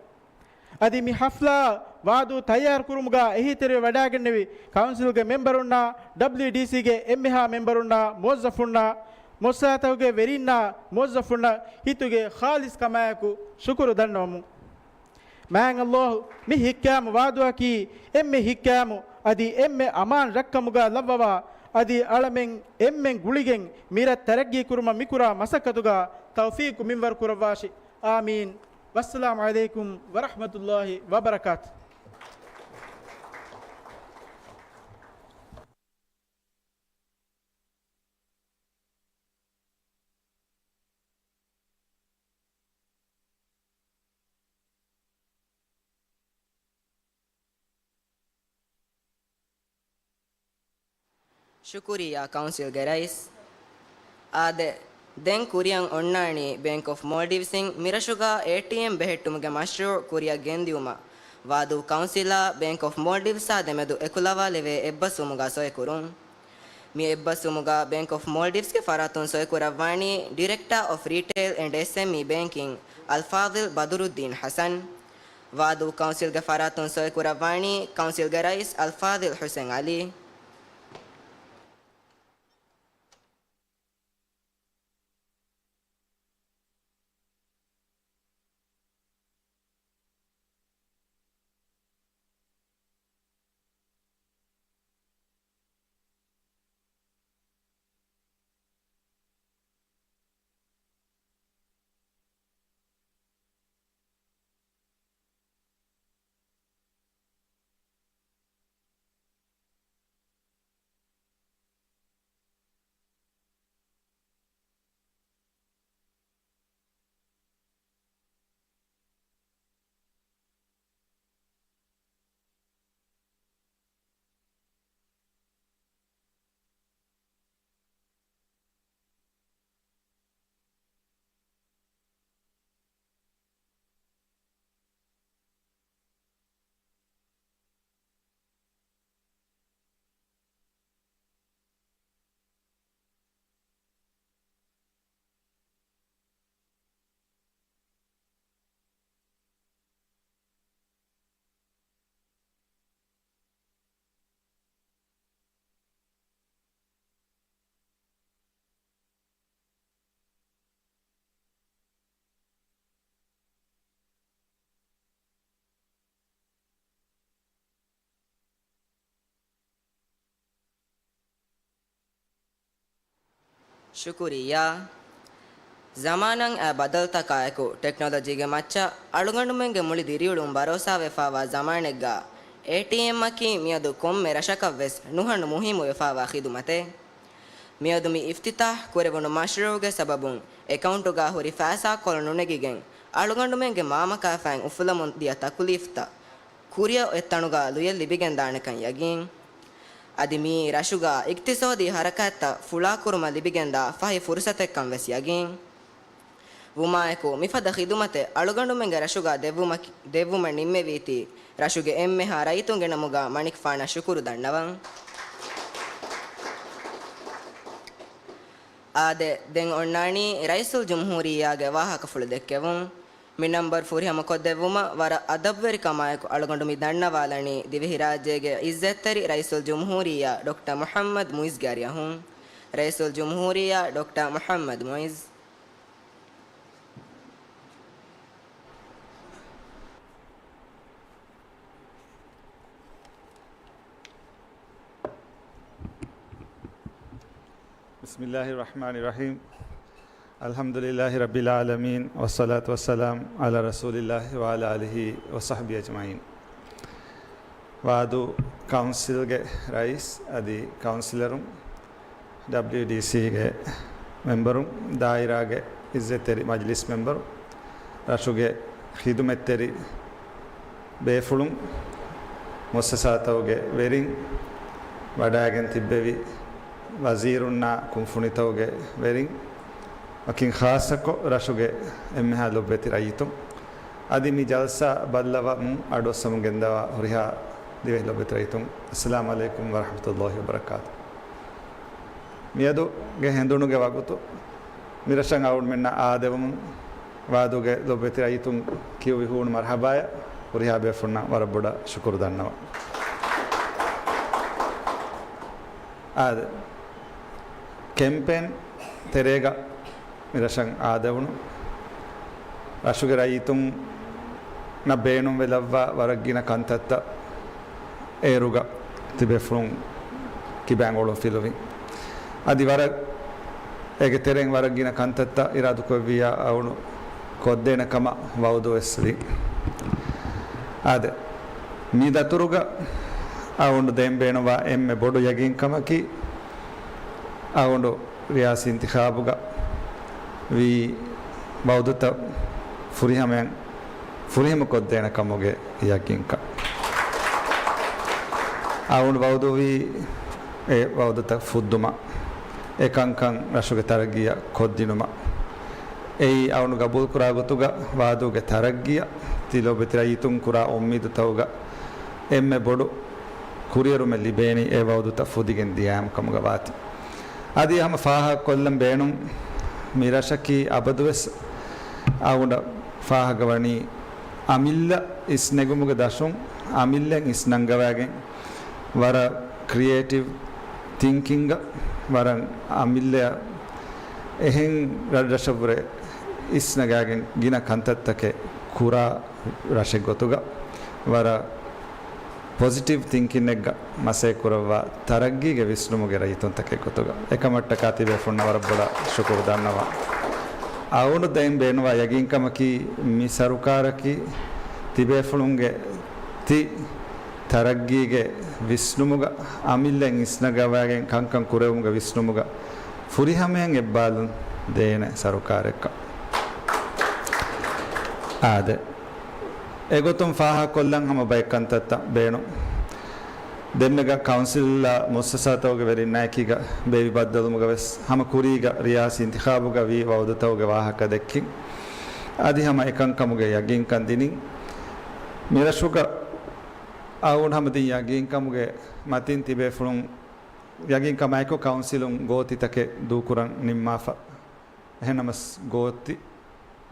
އަދި މި ޙަފްލާ ވާދޫ ތައްޔާރުކުރުމުގަ އެހީތެރިވެ ވަޑާގެންނެވި ކައުންސިލްގެ މެމްބަރުންނާ، ޑަބްލިއުޑީސީގެ އެންމެހާ މެމްބަރުންނާ، މުވައްޒަފުންނާ، މުއައްސަސާތަކުގެ ވެރިންނާ، މުވައްޒަފުންނަށް ހިތުގެ ޚާލިޞް ކަމާއެކު ޝުކުރު ދަންނަވަމުން. މާތް ﷲ މި ހިތްކައިމު ވާދޫއަކީ އެންމެ ހިތްކައިމު އަދި އެންމެ އަމާން ރަށްކަމުގަ ލައްވަވާ، އަދި އަޅަމެން އެންމެން ގުޅިގެން މިރަށް ތަރައްގީ ކުރުމަށް މިކުރާ މަސައްކަތުގަ ތައުފީޤު މިންވަރު ކުރައްވާށި. އާމީން. ވައްސަލާމު ޢަލައިކުމް ވަރަޙްމަތުﷲ ވަބަރަކާތު. ޝުކުރިއްޔާ ކައުންސިލްގެ ރައީސް. އާދެ، ދެން ކުރިއަށް އޮންނާނީ ބޭންކް އޮފް މޯލްޑިވްސްއިން މިރަށުގަ އޭޓީއެމް ބެހެއްޓުމުގެ މަޝްރޫޢު ކުރިއަށް ގެންދިއުމަށް. ވާދޫ ކައުންސިލާ ބޭންކް އޮފް މޯލްޑިވްސްއާ ދެމެދު އެކުލަވާލެވޭ އެއްބަސްވުމުގަ ސޮއެކުރުން. މި އެއްބަސްވުމުގަ ބޭންކް އޮފް މޯލްޑިވްސްގެ ފަރާތުން ސޮއެކުރައްވާނީ ޑިރެކްޓާ އޮފް ރީޓެއިލް އެންޑް އެސްއެމްއީ ބޭންކިން އަލްފާޟިލް ބަދުރުއްދީން ޙަސަން. ވާދޫ ކައުންސިލްގެ ފަރާތުން ސޮއިކުރައްވާނީ ކައުންސިލްގެ ރައީސް އަލްފާޟިލް ޙުސެން ޢަލީ. ޝުކުރިއްޔާ. ޒަމާނަށް އައި ބަދަލުތަކާއެކު، ޓެކްނޮލޮޖީގެ މައްޗަށް އަޅުގަނޑުމެންގެ މުޅި ދިރިއުޅުން ބަރޯސާވެފާވާ ޒަމާނެއްގަ، އޭޓީއެމްއަކީ މިއަދު ކޮންމެ ރަށަކަށްވެސް ނުހަނު މުހިއްމުވެފާވާ ޚިދުމަތެއް. މިއަދު މި އިފްތިތާޙް ކުރެވުނު މަޝްރޫޢުގެ ސަބަބުން އެކައުންޓުގަ ހުރި ފައިސާކޮޅު ނުނެގިގެން، އަޅުގަނޑުމެންގެ މާމަކާފައިން އުފުލަމުން ދިޔަ ތަކުލީފްތައް ކުރިއަށް އޮތް ތަނުގަ ލުޔެއް ލިބިގެންދާނެކަން ޔަގީން. އަދި މިއީ ރަށުގަ އިޤްތިޞާދީ ޙަރަކާތްތައް ފުޅާކުރުމަށް ލިބިގެންދާ ފަހި ފުރުޞަތެއްކަން ވެސް ޔަގީން. ވުމާއެކު، މިފަދަ ޚިދުމަތެއް އަޅުގަނޑުމެންގެ ރަށުގަ ދެއްވުމަކި-، ދެއްވުމަށް ނިންމެވީތީ، ރަށުގެ އެންމެހާ ރައްޔިތުންގެ ނަމުގަ މަނިކުފާނަށް ޝުކުރު ދަންނަވަން. އާދެ، ދެން އޮންނާނީ ރައީސުލްޖުމްހޫރިއްޔާގެ ވާހަކަފުޅު ދެއްކެވުން. މި ނަންބަރު ފުރިހަމަކޮށްދެއްވުމަށް ވަރަށް އަދަބުވެރިކަމާއެކު އަޅުގަނޑު މި ދަންނަވާލަނީ ދިވެހިރާއްޖޭގެ އިއްޒަތްތެރި ރައީސުލްޖުމްހޫރިއްޔާ ޑޮކްޓަރ މުޙައްމަދު މުޢިއްޒުގެ އަރިހުން. ރައީސުލްޖުމްހޫރިއްޔާ ޑޮކްޓަރ މުޙައްމަދު މުޢިއްޒު. بسم الله الرحمن الرحيم. الحمد لله رب العالمين، والصلاة والسلام على رسول الله وعلى آله وصحبه أجمعين. ވާދޫ ކައުންސިލްގެ ރައީސް އަދި ކައުންސިލަރުން، ޑަބްލިޔުޑީސީގެ މެމްބަރުން، ދާއިރާގެ އިއްޒަތްތެރި މަޖިލިސް މެމްބަރު، ރަށުގެ ޚިދުމަތްތެރި ބޭފުޅުން، މުއައްސަސާތަކުގެ ވެރިން، ވަޑައިގެން ތިއްބެވި ވަޒީރުންނާ ކުންފުނިތަކުގެ ވެރިން، ވަކިން ޚާއްޞަކޮށް ރަށުގެ އެންމެހާ ލޮބުވެތި ރައްޔިތުން، އަދި މި ޖަލްސާ ބައްލަވަމުން އަޑުއައްސަމުން ގެންދަވާ ހުރިހާ ދިވެހި ލޮބުވެތި ރައްޔިތުން، އައްސަލާމު ޢަލައިކުމް ވަރަޙްމަތުﷲި ވަބަރަކާތު. މިއަދުގެ ހެނދުނުގެ ވަގުތު މިރަށަށް އަޅުގަނޑުމެންނަށް އާދެވުމުން ވާދޫގެ ލޮބުވެތި ރައްޔިތުން ކިޔުއްވި ހޫނު މަރުޙަބާއަށް ހުރިހާ ބޭފުޅުންނަށް ވަރަށް ބޮޑަށް ޝުކުރު ދަންނަވަން. އާދެ، ކެމްޕޭން ތެރޭގަ މިރަށަށް އާދެވުނު ރަށުގެ ރައްޔިތުންނަށް ބޭނުންވެލައްވާ ވަރަށް ގިނަ ކަންތައްތައް އޭރުގަ ތިބޭފުޅުން ކިބައިން އޮޅުން ފިލުވި. އަދި ވަރަށް އޭގެ ތެރެއިން ވަރަށް ގިނަ ކަންތައްތައް އިރާދަކުރެއްވިއްޔާ އަޅުގަނޑު ކޮށްދޭނެ ކަމަށް ވަޢުދު ވެސް ވި. އާދެ، މި ދަތުރުގަ އަޅުގަނޑު ދޭން ބޭނުންވާ އެންމެ ބޮޑު ޔަގީންކަމަކީ، އަޅުގަނޑު ރިޔާސީ އިންތިޚާބުގަ ވީ ވަޢުދުތައް ފުރިހަމައިން، ފުރިހަމަކޮށްދޭނެ ކަމުގެ ޔަގީންކަން. އަޅުގަނޑު ވަޢުދުވީ އެ ވަޢުދުތައް ފުއްދުމަށް، އެ ކަންކަން ރަށުގެ ތަރައްގީއަށް ކޮށްދިނުމަށް. އެއީ އަޅުގަނޑު ގަބޫލުކުރާ ގޮތުގަ ވާދޫގެ ތަރައްގީއަށް ތި ލޮބުވެތި ރައްޔިތުން ކުރާ އުއްމީދުތަކުގަ އެންމެ ބޮޑު ކުރިއެރުމެއް ލިބޭނީ އެ ވަޢުދުތައް ފުދިގެން ދިޔައިމަ ކަމުގަ ވާތީ. އަދި ހަމަ ފާހަގަކޮށްލަން ބޭނުން، މި ރަށަކީ އަބަދުވެސް އަޅުގަނޑަށް ފާހަގަވަނީ، އަމިއްލަ އިސްނެގުމުގެ ދަށުން އަމިއްލައިން އިސްނަންގަވައިގެން، ވަރަށް ކްރިއޭޓިވް ތިންކިންގ، ވަރަށް އަމިއްލައަށް އެހެން ރަށްރަށަށްވުރެ އިސްނަގާގެން ގިނަ ކަންތައްތަކެއް ކުރާ ރަށެއް ގޮތުގަ، ވަރަށް ޕޮޒިޓިވް ތިންކިންއެއްގަ މަސައްކަތް ކުރައްވާ ތަރައްގީގެ ވިސްނުމުގެ ރައްޔިތުންތަކެއް ގޮތުގަ، އެކަމަށްޓަކާ ތިބޭފުޅުންނަށް ވަރަށް ބޮޑަށް ޝުކުރު ދަންނަވަން. އަޅުގަނޑު ދޭން ބޭނުންވާ ޔަގީންކަމަކީ، މި ސަރުކާރަކީ ތިބޭފުޅުންގެ ތި ތަރައްގީގެ ވިސްނުމުގަ، އަމިއްލައިން އިސްނަގަވައިގެން ކަންކަން ކުރެވުމުގެ ވިސްނުމުގަ ފުރިހަމައިން އެއްބާލުން ދޭނެ ސަރުކާރެއްކަން. އާދެ، އެގޮތުން ފާހަގަކޮށްލަން ހަމަ ބައެއް ކަންތައްތައް ބޭނުން. ދެންމެގަ ކައުންސިލްއާ މުއައްސަސާތަކުގެ ވެރިންނާއެކީގަ ބޭއްވި ބައްދަލުވުމުގަ ވެސް ހަމަ ކުރީގަ ރިޔާސީ އިންތިޚާބުގަ ވީ ވަޢުދުތަކުގެ ވާހަކަ ދެއްކިން. އަދި ހަމަ އެކަންކަމުގެ ޔަގީންކަން ދިނިން. މިރަށުގަ އަޅުގަނޑު ހަމަ ދިން ޔަގީންކަމުގެ މަތިން ތިބޭފުޅުން ޔަގީންކަމާއެކު ކައުންސިލުން ގޯތިތަކެއް ދޫކުރަން ނިންމާފަ. އެހެންނަމަސް ގޯތި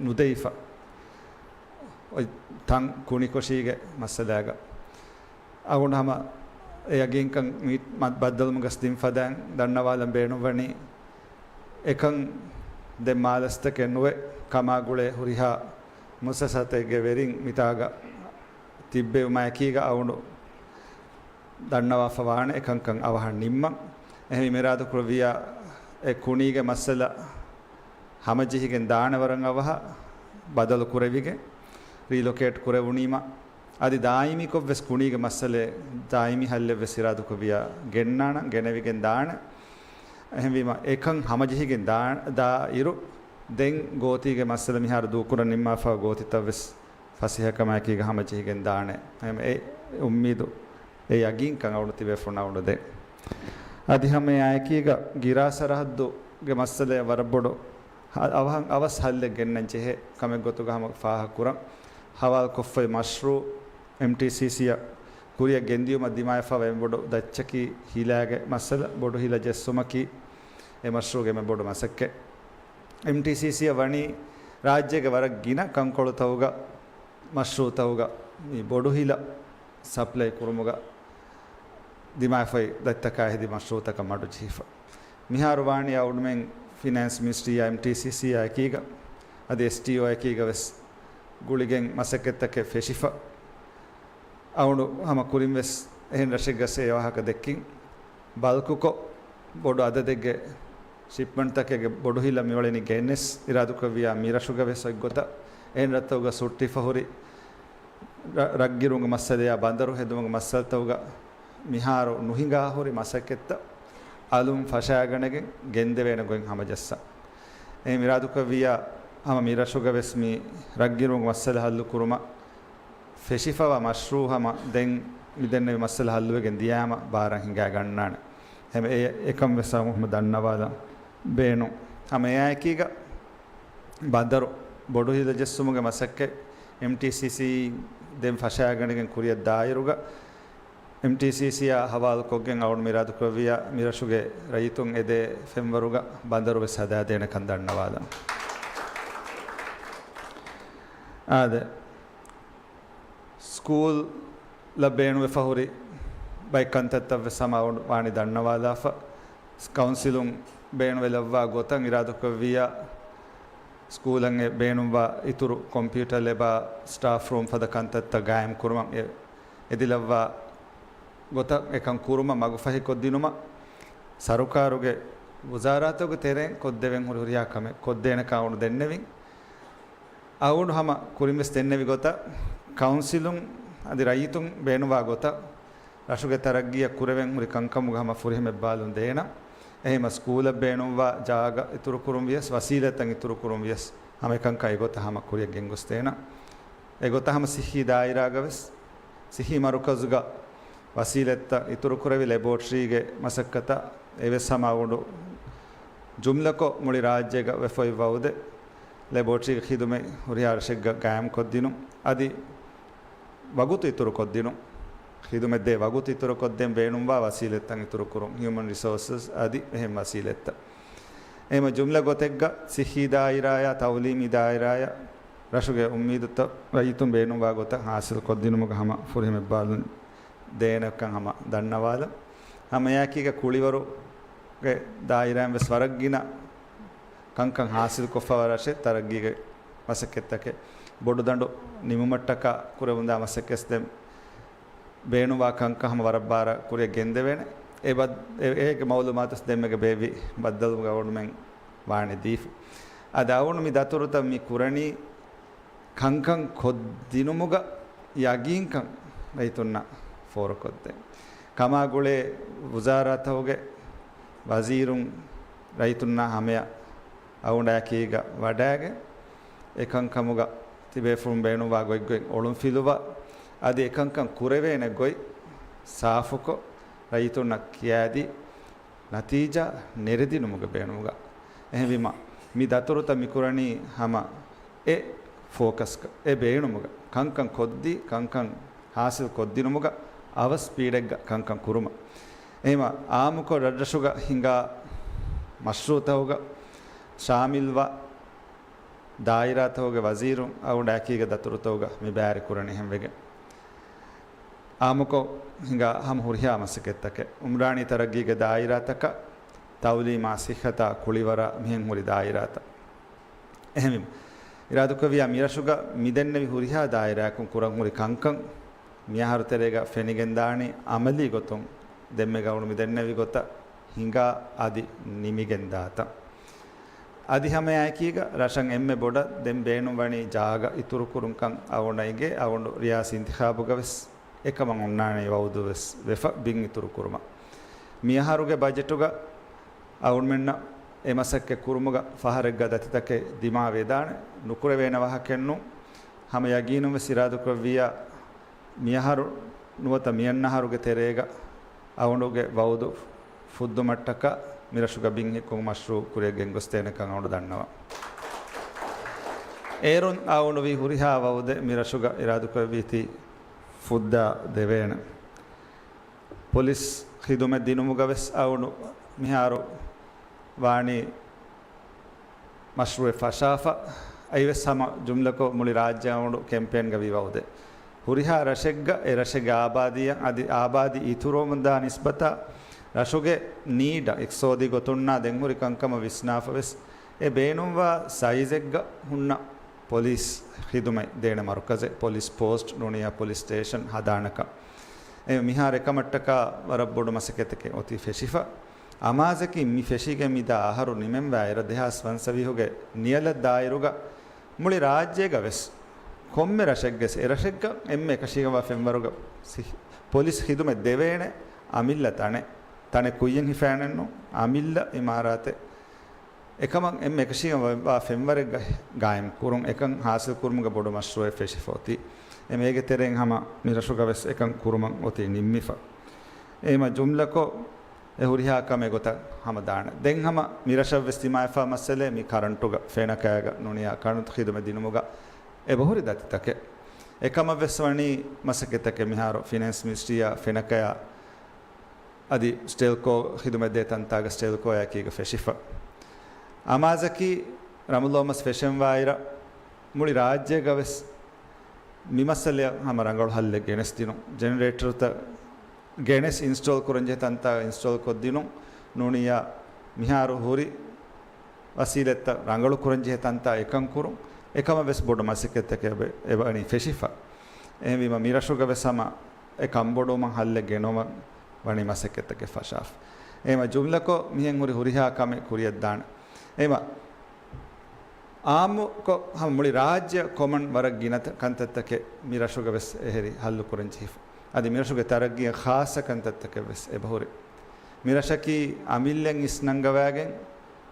ނުދެވިފަ. އޮތް ތަން ކުނިކޮށީގެ މައްސަލާގަ. އަޅުގަނޑު ހަމަ އެ ޔަގީންކަން މި މަ-، ބައްދަލުވުމުގަ ދިން ފަދައިން ދަންނަވާލަން ބޭނުންވަނީ، އެކަން ދެން މާލަސްތަކެއް ނުވެ ކަމާގުޅޭ ހުރިހާ މުއައްސަސާތެއްގެ ވެރިން މިތާގަ ތިއްބެވުމާއެކީގަ އަޅުގަނޑު ދަންނަވާފަ ވާނެ އެކަންކަން އަވަހަށް ނިންމަން. އެހެންވީމަ އިރާދަކުރެއްވިއްޔާ، އެ ކުނީގެ މައްސަލަ ހަމަޖެހިގެން ދާނެ ވަރަށް އަވަހަށް ބަދަލު ކުރެވިގެން، ރީލޮކޭޓް ކުރެވުނީމަ، އަދި ދާއިމީކޮށްވެސް ކުނީގެ މައްސަލައެއް ދާއިމީ ހައްލެއްވެސް އިރާދަކުރެއްވިޔާ ގެންނާނަން، ގެނެވިގެން ދާނެ. އެހެންވީމަ، އެކަން ހަމަޖެހިގެން ދާ، ދާ އިރު، ދެން ގޯތީގެ މައްސަލަ މިހާރު ދޫކުރަން ނިންމާފަ ގޯތިތައްވެސް ފަސޭހަކަމާއެކީގަ ހަމަޖެހިގެން ދާނެ. އެ އުއްމީދު، އެ ޔަގީންކަން އަޅު ތިބޭފުޅުން އަޅު ދޭ. އަދި ހަމަ އެއާއެކީގަ ގިރާ ސަރަހައްދުގެ މައްސަލައަށް ވަރަށް ބޮޑު ހަ-، އަވަހަށް އަވަސް ހައްލެއް ގެންނަން ޖެހޭ ކަމެއް ގޮތުގަ ހަމަ ފާހަގަކުރަން. ހަވާލުކޮށްފައި މަޝްރޫއު އެމްޓީސީސީއަށް ކުރިއަށް ގެންދިޔުމަށް ދިމާވެފަވާ އެންމެ ބޮޑު ދައްޗަކީ ހިލާގެ މައްސަލަ، ބޮޑު ހިލަ ޖެއްސުމަކީ އެ މަޝްރޫއުގެ އެންމެ ބޮޑު މަސައްކަތް. އެމްޓީސީސީއަށް ވަނީ ރާއްޖޭގެ ވަރަށް ގިނަ ކަންކޮޅުތަކުގަ، މަޝްރޫއުތަކުގަ މި ބޮޑު ހިލަ ސަޕްލައި ކުރުމުގަ ދިމާވެފައި ދަތިތަކާ ހެދި މަޝްރޫއުތަކަށް މަޑުޖެހިފަ. މިހާރު ވާނީ އަޅުގަނޑުމެން ފިނޭންސް މިނިސްޓްރީއާ އެމްޓީސީސީއާ އެކީގަ، އަދި އެސްޓީއޯ އެކީގަ ވެސް ގުޅިގެން މަސައްކަތްތަކެއް ފެށިފަ. އަޅުގަނޑު ހަމަ ކުރިންވެސް އެހެން ރަށެއްގަސް އެ ވާހަކަ ދެއްކިން، ބަލްކުކޮށް ބޮޑު އަދަދެއްގެ ޝިޕްމަންޓްތަކެއްގެ ބޮޑު ހިލަ މިއުޅެނީ ގެނެސް އިރާދަކުރެއްވިޔާ މިރަށުގަ ވެސް އޮތްގޮތަށް އެހެން ރަށްތަކުގަ ސުއްޓިފަ ހުރި ރަ-، ރަށްގިރުމުގެ މައްސަލަޔާ ބަނދަރު ހެދުމުގެ މައްސަލަތަކުގަ މިހާރު ނުހިނގާ ހުރި މަސައްކަތްތައް އަލުން ފަށާގަނެގެން ގެންދެވޭނެ ގޮތް ހަމަޖައްސަން. އެހެން އިރާދަކުރެއްވިޔާ ހަމަ މިރަށުގަ ވެސް މި ރަށްގިރުމުގެ މައްސަލަ ހައްލު ކުރުމަށް ފެށިފަވާ މަޝްރޫއު ހަމަ ދެން މިދެންނެވި މައްސަލަ ހައްލުވެގެން ދިޔާމަ ބާރަށް ހިނގާ ގަންނާނެ. ހަމަ އެ-، އެކަން ވެސް ހަމަ ދަންނަވާލަން ބޭނުން. ހަމަ އެއާއެކީގަ ބަނދަރު ބޮޑު ހިލަ ޖެއްސުމުގެ މަސައްކަތް އެމްޓީސީސީ ދެން ފަށާގަނެގެން ކުރިއަށް ދާއިރުގަ، އެމްޓީސީސީއާ ހަވާލުކޮށްގެން އަޅުގަނޑު މިރާދުކުރެއްވިޔާ މިރަށުގެ ރައްޔިތުން އެދޭ ފެންވަރުގަ ބަނދަރު ވެސް ހަދާދޭނެކަން ދަންނަވާލަން. އާދެ، ސްކޫލް ލަ ބޭނުންވެފަ ހުރި ބައެއް ކަންތައްތައް ވެސް ހަމަ އަޅުގަނޑު ވާނީ ދަންނަވާލާފަ. ކައުންސިލުން ބޭނުންވެލައްވާ ގޮތަށް އިރާދަކުރެއްވިއްޔާ، ސްކޫލަށް އެ ބޭނުންވާ އިތުރު ކޮމްޕިއުޓަރ ލެބާ، ސްޓާފް ރޫމް ފަދަ ކަންތައްތައް ގާއިމް ކުރުމަށް އެ އެދިލައްވާ ގޮތަށް އެކަން ކުރުމަށް މަގުފަހިކޮށްދިނުމަށް ސަރުކާރުގެ ވުޒާރާތަކުގެ ތެރެއިން ކޮށްދެވެން ހުރި ހުރިހާ ކަމެއް ކޮށްދޭނެކަން އަޅުގަނޑު ދެންނެވިން. އަޅުގަނޑު ހަމަ ކުރިންވެސް ދެންނެވި ގޮތަށް، ކައުންސިލުން އަދި ރައްޔިތުން ބޭނުންވާ ގޮތަށް، ރަށުގެ ތަރައްގީއަށް ކުރެވެން ހުރި ކަންކަމުގެ ހަމަ ފުރިހަމަ އެއްބާލުން ދޭނަން. އެހެންވީމަ ސްކޫލަށް ބޭނުންވާ ޖާގަ އިތުރުކުރުން ވިޔަސް، ވަސީލަތްތައް އިތުރުކުރުން ވިޔަސް، ހަމަ އެކަންކަން އެގޮތަށް ހަމަ ކުރިއަށް ގެންގޮސްދޭނަން. އެގޮތަށް ހަމަ ސިއްހީ ދާއިރާގަ ވެސް، ސިއްހީ މަރުކަޒުގަ ވަސީލަތްތައް އިތުރުކުރެވި ލެބޯޓްރީގެ މަސައްކަތަށް އެވެސް ހަމަ އަޅުގަނޑު ޖުމްލަކޮށް މުޅި ރާއްޖޭގަ ވެފައިވާ އުދެ ލެބޯޓްރީގެ ޚިދުމަތް ހުރިހާ ރަށެއްގަ ގާއިމްކޮށްދިނުން، އަދި ވަގުތު އިތުރުކޮށްދިނުން، ޚިދުމަތްދޭ ވަގުތު އިތުރުކޮށްދޭން ބޭނުންވާ ވަސީލަތްތައް އިތުރުކުރުން، ހިއުމަން ރިސޯސަސް އަދި އެހެން ވަސީލަތްތައް. އެހެންވީމަ ޖުމްލަ ގޮތެއްގަ ސިއްހީ ދާއިރާއާ ތައުލީމީ ދާއިރާއާ ރަށުގެ އުއްމީދުތައް ރައްޔިތުން ބޭނުންވާ ގޮތަށް ހާސިލްކޮށްދިނުމުގަ ހަމަ ފުރިހަމަ އެއްބާލުން ދޭނެކަން ހަމަ ދަންނަވާލަން. ހަމައެއާއެކީގަ ކުޅިވަރުގެ ދާއިރާއިން ވެސް ވަރަށް ގިނަ ކަންކަން ހާސިލްކޮށްފަވާ ރަށެއް، ތަރައްގީގެ މަސައްކަތްތަކެއް، ބޮޑުދަނޑު ނިމުމަށްޓަކާ ކުރެވުންދާ މަސައްކަތް ދެން ބޭނުންވާ ކަންކަން ހަމަ ވަރަށް ބާރަށް ކުރިއަށް ގެންދެވޭނެ. އެ ބައް-، އެ-، އޭގެ މައުލޫމާތު ދެންމެގެ ބޭއްވި ބައްދަލުގަ އަޅުގަނޑުމެން ވާނެ ދީފަ. އަދި އަޅުގަނޑު މި ދަތުރުތައް މި ކުރަނީ ކަންކަން ކޮށްދިނުމުގަ ޔަގީންކަން ރައްޔިތުންނަށް ފޯރުކޮށްދޭން. ކަމާގުޅޭ ވުޒާރާތަކުގެ ވަޒީރުން ރައްޔިތުންނާ ހަމަޔަށް އަޅުގަނޑާއެކީގަ ވަޑައިގެން، އެކަންކަމުގަ ތިބޭފުޅުން ބޭނުންވާ ގޮތްގޮތް އޮޅުންފިލުވާ، އަދި އެކަންކަން ކުރެވޭނެ ގޮތް ސާފުކޮށް، ރައްޔިތުންނަށް ކިޔާދީ، ނަތީޖާ ނެރެދިނުމުގެ ބޭނުމުގަ. އެހެންވީމަ، މި ދަތުރުތައް މިކުރަނީ ހަމަ އެ ފޯކަސްގަ، އެ ބޭނުމުގަ، ކަންކަން ކޮށްދީ، ކަންކަން ހާސިލް ކޮށްދިނުމުގަ އަވަސް ސްޕީޑެއްގަ ކަންކަން ކުރުމަށް. އެހެންވީމަ، އާއްމުކޮށް ރަށްރަށުގަ ހިނގާ މަޝްރޫއުތަކުގަ ޝާމިލްވާ، ދާއިރާތަކުގެ ވަޒީރުން އަޅުގަނޑާއެކީގަ ދަތުރުތަކުގަ މި ބައިވެރިކުރަނީ އެހެންވެގެން. އާއްމުކޮށް ހިނގާ ހަމަ ހުރިހާ މަސައްކަތްތަކެއް، އުމްރާނީ ތަރައްގީގެ ދާއިރާތަކަށް، ތައުލީމާ، ސިއްހަތާ، ކުޅިވަރާ މިހެން ހުރި ދާއިރާތައް. އެހެންވީމަ، އިރާދަކުރެއްވިޔާ މިރަށުގަ މިދެންނެވި ހުރިހާ ދާއިރާއަކުން ކުރަން ހުރި ކަންކަން، މިއަހަރު ތެރޭގަ ފެނިގެންދާނީ އަމަލީ ގޮތުން ދެންމެ ގައުނު މިދެންނެވި ގޮތަށް ހިނގާ އަދި ނިމިގެން ދާތަން. އަދި ހަމައެކީގަ ރަށަށް އެންމެ ބޮޑަށް ދެން ބޭނުން ވަނީ ޖާގަ އިތުރުކުރުންކަން އަޅުގަނޑަށް އެނގޭ. އަޅުގަނޑު ރިޔާސީ އިންތިޚާބުގަ ވެސް އެކަމަށް އޮންނާނެ ވައުދު ވެސް ވެފަ ބިން އިތުރު ކުރުމަށް. މިއަހަރުގެ ބަޖެޓުގަ އަޅުގަނޑުމެންނަށް އެ މަސައްކަތް ކުރުމުގަ ފަހަރެއްގަ ދަތިތަކެއް ދިމާވެދާނެ، ނުކުރެވޭނެ ވާހަކައެއްނު. ހަމަ ޔަގީނުން ވެސް އިރާދަކުރެއްވިއްޔާ، މިއަހަރު ނުވަތަ މިއަންނަ އަހަރުގެ ތެރޭގަ އަޅުގަނޑުގެ ވައުދު ފުއްދުމަށްޓަކާ މިރަށުގަ ބިން ހިއްކުން މަޝްރޫއު ކުރިއަށް ގެންގޮސްދޭނެކަން އަޅުގަނޑު ދަންނަވަން. އޭރުން އަޅުގަނޑު ވީ ހުރިހާ ވައުދެއް މިރަށުގަ އިރާދަކުރެއްވީތީ ފުއްދާ ދެވޭނެ. ޕޮލިސް ޚިދުމަތް ދިނުމުގަ ވެސް އަޅުގަނޑު މިހާރު ވާނީ މަޝްރޫއެއް ފަށާފަ. އައިވެސް ހަމަ ޖުމްލަކޮށް މުޅި ރާއްޖެ އަޅުގަނޑު ކެމްޕޭންގަ ވީ ވައުދެއް. ހުރިހާ ރަށެއްގަ އެ ރަށެއްގެ އާބާދީއަށް އަދި އާބާދީ އިތުރުވަމުންދާ ނިސްބަތަށް ރަށުގެ ނީޑަށް އިޤްތިޞާދީ ގޮތުންނާ ދެންހުރި ކަންކަމަށް ވިސްނާފަ ވެސް އެ ބޭނުންވާ ސައިޒެއްގަ ހުންނަ ޕޮލިސް ޚިދުމަތް ދޭނެ މަރުކަޒެއް، ޕޮލިސް ޕޯސްޓް ނޫނިއްޔާ ޕޮލިސް ސްޓޭޝަން ހަދާނެކަން. އެ މިހާރު އެކަމަށްޓަކާ ވަރަށް ބޮޑު މަސައްކަތެކޭ އޮތީ ފެށިފަ. އަމާޒަކީ މި ފެށިގެން މިދާ އަހަރު ނިމެންވާ އިރަށް ދެހާސް ފަންސަވީހުގެ ނިޔަލަށް ދާއިރުގަ މުޅި ރާއްޖޭގަ ވެސް ކޮންމެ ރަށެއްގެ އެ ރަށެއްގަ އެންމެ އެކަށީގެންވާ ފެންވަރުގަ ސި-، ޕޮލިސް ޚިދުމަތް ދެވޭނެ އަމިއްލަ ތަނެއް، ތަނެއް ކުއްޔަށް ހިފާނެއްނު، އަމިއްލަ އިމާރާތެއް. އެކަމަށް އެންމެ އެކަށީގެންވާ ފެންވަރެއްގަ ގާއިމް ކުރުން އެކަން ހާސިލް ކުރުމުގެ ބޮޑު މަޝްރޫއެއް ފެށިފަ އޮތީ. އެ މޭގެ ތެރެއިން ހަމަ މިރަށުގަ ވެސް އެކަން ކުރުމަށް އޮތީ ނިންމިފަ. އެހެމަ ޖުމްލަކޮށް އެ ހުރިހާ ކަމެއް ގޮތަށް ހަމަ ދާނެ. ދެން ހަމަ މިރަށަށް ވެސް ދިމާވެފާ މައްސަލައެއް މި ކަރަންޓުގަ ފެނަކަޔާގަ ނޫނިއްޔާ ކަރަންޓު ޚިދުމަތް ދިނުމުގަ އެބަހުރި ދަތިތަކެއް. އެކަމަށް ވެސް ވަނީ މަސައްކަތްތަކެއް މިހާރު ފިނޭންސް މިނިސްޓްރީއާ ފެނަކަޔާ އަދި ސްޓެލްކޯ ޚިދުމަތްދޭ ތަންތާގަ ސްޓެލްކޯއާއެކީގަ ފެށިފަ. އަމާޒަކީ ރަމަޟާން މަސް ފެށެންވާއިރަށް މުޅި ރާއްޖޭގަ ވެސް މި މައްސަލައަށް ހަމަ ރަނގަޅު ހައްލެއް ގެނެސްދިނުން. ޖެނެރޭޓަރުތައް ގެނެސް އިންސްޓޯލް ކުރަންޖެހޭ ތަންތާ އިންސްޓޯލް ކޮށްދިނުން. ނޫނިއްޔާ މިހާރު ހުރި ވަސީލަތްތައް ރަނގަޅު ކުރަންޖެހޭ ތަންތާ އެކަން ކުރުން. އެކަމަށް ވެސް ބޮޑު މަސައްކަތްތަކެއް އެބަ-، އެބަ-، ވަނީ ފެށިފަ. އެހެންވީމަ މިރަށުގަ ވެސް ހަމަ އެ ކަންބޮޑުވުމަށް ހައްލެއް ގެނައުމަށް ވަނީ މަސައްކަތްތަކެއް ފަށާފަ. އެހެމަ ޖުމްލަކޮށް މިހެން ހުރި ހުރިހާ ކަމެއް ކުރިއަށްދާނެ. އެހެމަ އާއްމުކޮށް ހަމަ މުޅި ރާއްޖެއަށް ކޮމަން ވަރަށް ގިނަ ތަ-، ކަންތައްތަކެއް މި ރަށުގަ ވެސް އެހެރީ ހައްލު ކުރަން ޖެހިފަ. އަދި މިރަށުގެ ތަރައްގީއަށް ޚާއްޞަ ކަންތައްތަކެއް ވެސް އެބަހުރި. މިރަށަކީ އަމިއްލައިން އިސްނަންގަވާގެން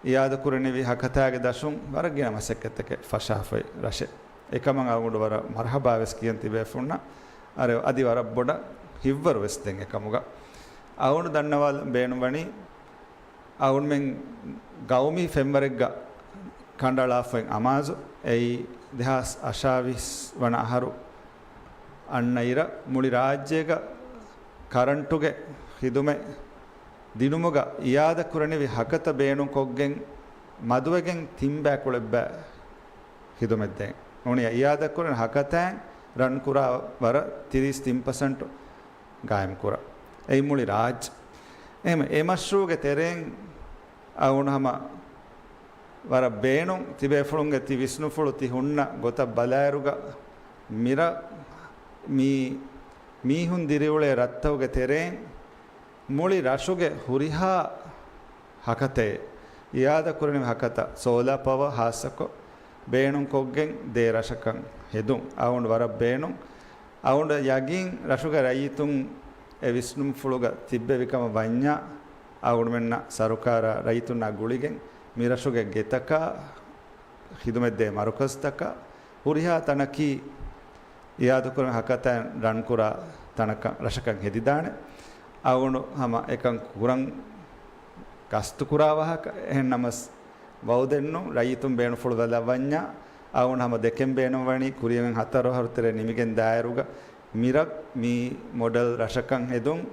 އިއާދަކުރަނިވި ހަކަތާގެ ދަށުން ވަރަށް ގިނަ މަސައްކަތްތަކެއް ފަށާފައި ރަށެއް. އެކަމަށް އަޅުގަނޑު ވަރަށް މަރްހަބާ ވެސް ކިޔަން ތިބޭފުޅުންނަށް. އަރެ، އަދި ވަރަށް ބޮޑަށް ހިތްވަރު ވެސް ދެން އެކަމުގަ. އަޅުގަނޑު ދަންނަވާލަން ބޭނުންވަނީ، އަޅުގަނޑުމެން ގައުމީ ފެންވަރެއްގަ ކަނޑައަޅާފައި އަމާޒު، އެއީ ދެހާސް އަށާވީސް ވަނަ އަހަރު އަންނަ އިރަށް މުޅި ރާއްޖޭގަ ކަރަންޓުގެ ޚިދުމަތް ދިނުމުގަ އިއާދަކުރަނިވި ހަކަތަ ބޭނުންކޮށްގެން މަދުވެގެން ތިން ބައިކުޅައެއްބައި ޚިދުމަތްދޭން. ނޫނީ އިއާދަކުރަނިވި ހަކަތައިން ރަންކުރާ ވަރަށް ތިރީސް ތިން ޕަސެންޓު ގާއިމްކުރާ. އެއީ މުޅި ރާއްޖެ. އެހެމަ އެ މަޝްރޫޢުގެ ތެރެއިން އަޅުގަނޑު ހަމަ ވަރަށް ބޭނުން ތިބޭފުޅުންގެ ތި ވިސްނުފުޅު ތި ހުންނަ ގޮތަށް ބަލާއިރުގަ މިރަށް މީ މީހުން ދިރިއުޅޭ ރަށްތަކުގެ ތެރެއިން މުޅި ރަށުގެ ހުރިހާ ހަކަތައެއް އިއާދަކުރަނިވި ހަކަތަ ސޯލާ ޕަވަ ހާއްސަކޮށް ބޭނުންކޮށްގެން ދޭ ރަށަކަށް ހެދުން އަޅުގަނޑު ވަރަށް ބޭނުން. އަޅުގަނޑަށް ޔަގީން ރަށުގެ ރައްޔިތުން އެ ވިސްނުންފުޅުގަ ތިއްބެވިކަމަށް ވަންޏާ އަޅުގަނޑުމެންނަށް ސަރުކާރާ ރައްޔިތުންނާ ގުޅިގެން މި ރަށުގެ ގެތަކާ ޚިދުމަތްދޭ މަރުކަޒުތަކާ ހުރިހާ ތަނަކީ އިއާދަކުރަން ހަކަތައިން ރަންކުރާ ތަނަކަށް ރަށަކަށް ހެދިދާނެ. އަޅުގަނޑު ހަމަ އެކަން ކުރަން ގަސްތުކުރާ ވާހަކަ. އެހެން ނަމަސް ވައުދެއްނު ރައްޔިތުން ބޭނުންފުޅު ބަލައްވަންޏާ އަޅުގަނޑު ހަމަ ދެކެން ބޭނުންވަނީ ކުރިއަށް ހަތަރު އަހަރު ތެރޭ ނިމިގެން ދާއިރުގަ މިރަށް މި މޮޑެލް ރަށަކަށް ހެދުން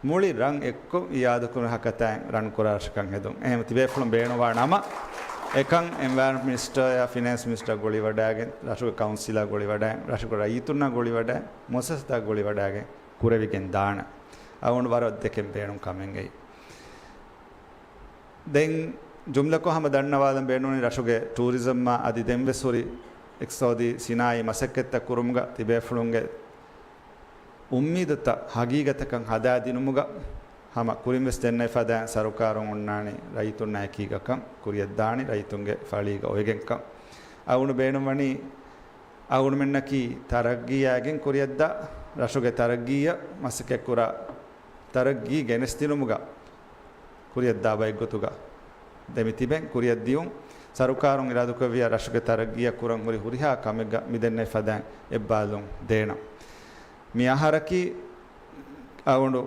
މުޅި ރަށް އެއްކޮށް އިއާދަކުރުން ހަކަތައިން ރަންކުރާ ރަށަކަށް ހެދުން. އެހެން ތިބޭފުޅުން ބޭނުންވާ ނަމަ އެކަން އެންވަޔަރަންމަންޓް މިނިސްޓަރ ޔާ ފިނޭންސް މިނިސްޓަރ ގުޅިވަޑައިގެން، ރަށުގެ ކައުންސިލާ ގުޅިވަޑައިގެން، ރަށުގެ ރައްޔިތުންނާ ގުޅިވަޑައިގެން، މުއައްސަސާތައް ގުޅިވަޑައިގެން ކުރެވިގެން ދާނެ. އަޅުގަނޑު ވަރަށް ދެކެން ބޭނުން ކަމެއް އެއީ. ދެން ޖުމްލަކޮށް ހަމަ ދަންނަވާލަން ބޭނުނީ ރަށުގެ ޓޫރިޒަމްއާ އަދި ދެންވެސް ހުރި އިޤްތިޞާދީ ސިނާއީ މަސައްކަތްތައް ކުރުމުގަ ތިބޭފުޅުންގެ އުއްމީދުތައް ހަގީގަތަކަށް ހަދާދިނުމުގަ ހަމަ ކުރިން ވެސް ދެންނެވި ފަދައިން ސަރުކާރުން އޮންނާނީ ރައްޔިތުންނާ އެކީގަކަން ކުރިއަށްދާނީ ރައްޔިތުންގެ ފަޅީގަ އޮވެގެންކަން. އަޅުގަނޑު ބޭނުންވަނީ އަޅުގަނޑުމެންނަކީ ތަރައްގީއާގެން ކުރިއަށްދާ ރަށުގެ ތަރައްގީއަށް މަސައްކަތްކުރާ ތަރައްގީ ގެނެސްދިނުމުގަ ކުރިއަށްދާ ބައެއްގޮތުގަ ދެމިތިބެން ކުރިއަށްދިޔުން ސަރުކާރުން އިރާދަކުރެއްވިޔާ ރަށުގެ ތަރައްގީއަށް ކުރަން ހުރި ހުރިހާ ކަމެއްގަ މިދެންނެވި ފަދައިން އެއްބާލުން ދޭނަން. މި އަހަރަކީ އަޅުގަނޑު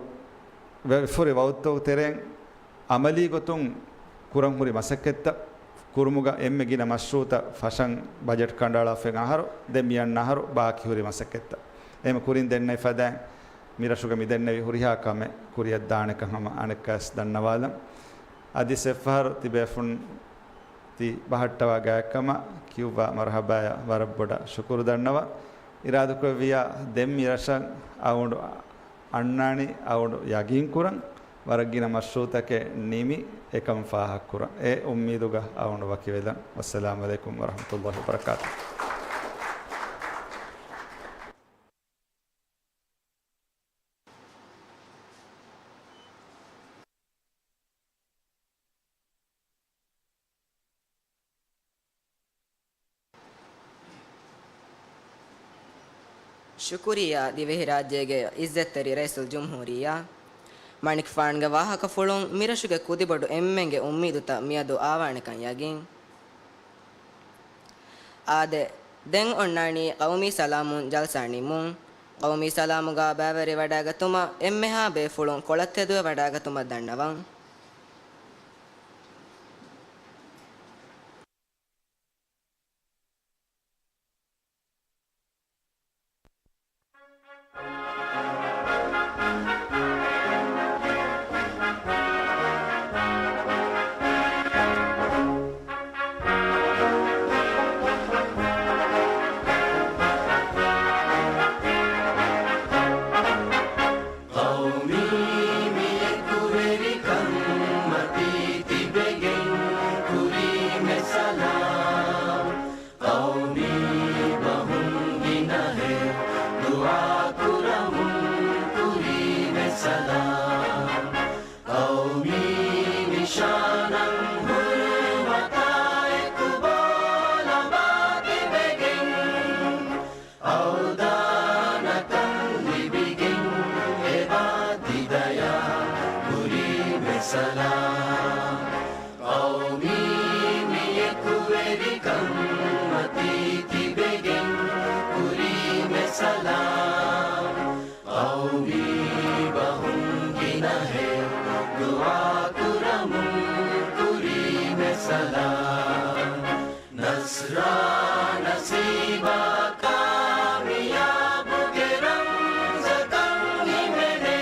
ވެ-، ވެފަހުރި ވައުދުތަކުގެ ތެރެއިން އަމަލީ ގޮތުން ކުރަން ހުރި މަސައްކަތްތައް ކުރުމުގަ އެންމެ ގިނަ މަޝްރޫއުތައް ފަށަން ބަޖެޓް ކަނޑައަޅާފައި އަހަރު، ދެން މި އަންނަ އަހަރު ބާކީ ހުރި މަސައްކަތްތައް. އެހެން ކުރިން ދެންނެވި ފަދައިން މި ރަށުގަ މި ދެންނެވި ހުރިހާ ކަމެއް ކުރިއަށް ދާނެކަން ހަމަ އަނެއްކާވެސް ދަންނަވާލަން. އަދި އެއްފަހަރު ތިބޭފުން ތި ބަހައްޓަވާ ގާތްކަމަށް ކިޔުއްވާ މަރުހަބާޔަށް ވަރަށް ބޮޑަށް ޝުކުރު ދަންނަވަން. އިރާދަކުރެއްވިޔާ ދެން މި ރަށަށް އަޅުގަނޑު އަންނާނީ އަޅުގަނޑު ޔަގީންކުރަން، ވަރަށް ގިނަ މަޝްރޫއުތަކެއް ނިމި އެކަން ފާހަގަކުރަން. އެ އުއްމީދުގަ އަޅުގަނޑު ވަކިވެލަން. ވައްސަލާމް ޢަލައިކުމް ވަރަޙްމަތުﷲ ވަބަރަކާތުހު. ޝުކުރިއްޔާ ދިވެހިރާއްޖޭގެ ޢިއްޒަތްތެރި ރައީސުލްޖުމްހޫރިއްޔާ. މަނިކުފާނުގެ ވާހަކަފުޅުން މިރަށުގެ ކުދިބޮޑު އެންމެންގެ އުއްމީދުތައް މިއަދު އާވާނެކަން ޔަގީން. އާދެ، ދެން އޮންނާނީ ޤައުމީ ސަލާމުން ޖަލްސާ ނިމުން. ޤައުމީ ސަލާމުގަ ބައިވެރިވަޑައިގަތުމަށް އެންމެހާ ބޭފުޅުން ކޮޅަށް ތެދުވެވަޑައިގަތުމަށް ދަންނަވަން. ޤައުމީ މި އެކުވެރިކަން މަތީ ތިބެގެން ކުރީމެ ސަލާމް. ޤައުމީ ބަހުން ގިނަހެއް ދުޢާ ކުރަމުން ކުރީމެ ސަލާމް. ޤައުމީ ނިޝާނަށް ހުރުމަތާ އެކު ބޯލަބާ ތިބެގެން، އަވްދާނަކަން ލިބިގެން އެބާ ތިދަޔާ ކުރީމެ ސަލާމް. ޤައުމީ މި އެކުވެރިކަން މަތީ ތިބެގެން ކުރީމެ ސަލާމް. ޤައުމީ ބަހުން ގިނަހެއް ދުޢާ ކުރަމުން ކުރީމެ ސަލާމް. ނަޞްރާ ނަސީބާ ކާމިޔާބުގެ ރަމްޒަކަށް ހިމެނޭ.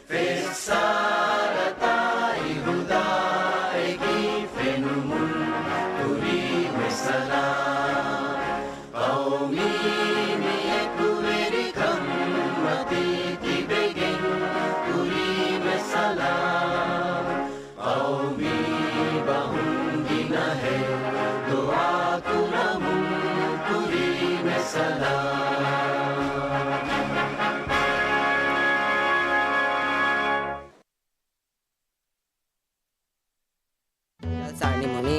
ފެއްސާރަތާއި ހުދާއެކީ ފެނުމުން ކުރީމެ ސަލާމް. ޤައުމީ މި އެކުވެރިކަން މަތީ ތިބެގެން ކުރީމެ ސަލާމް. ޤައުމީ ބަހުން ގިނަހެއް ދުޢާ ކުރަމުން ކުރީމެ ސަލާމް. ޖަލްސާ ނިމުނީ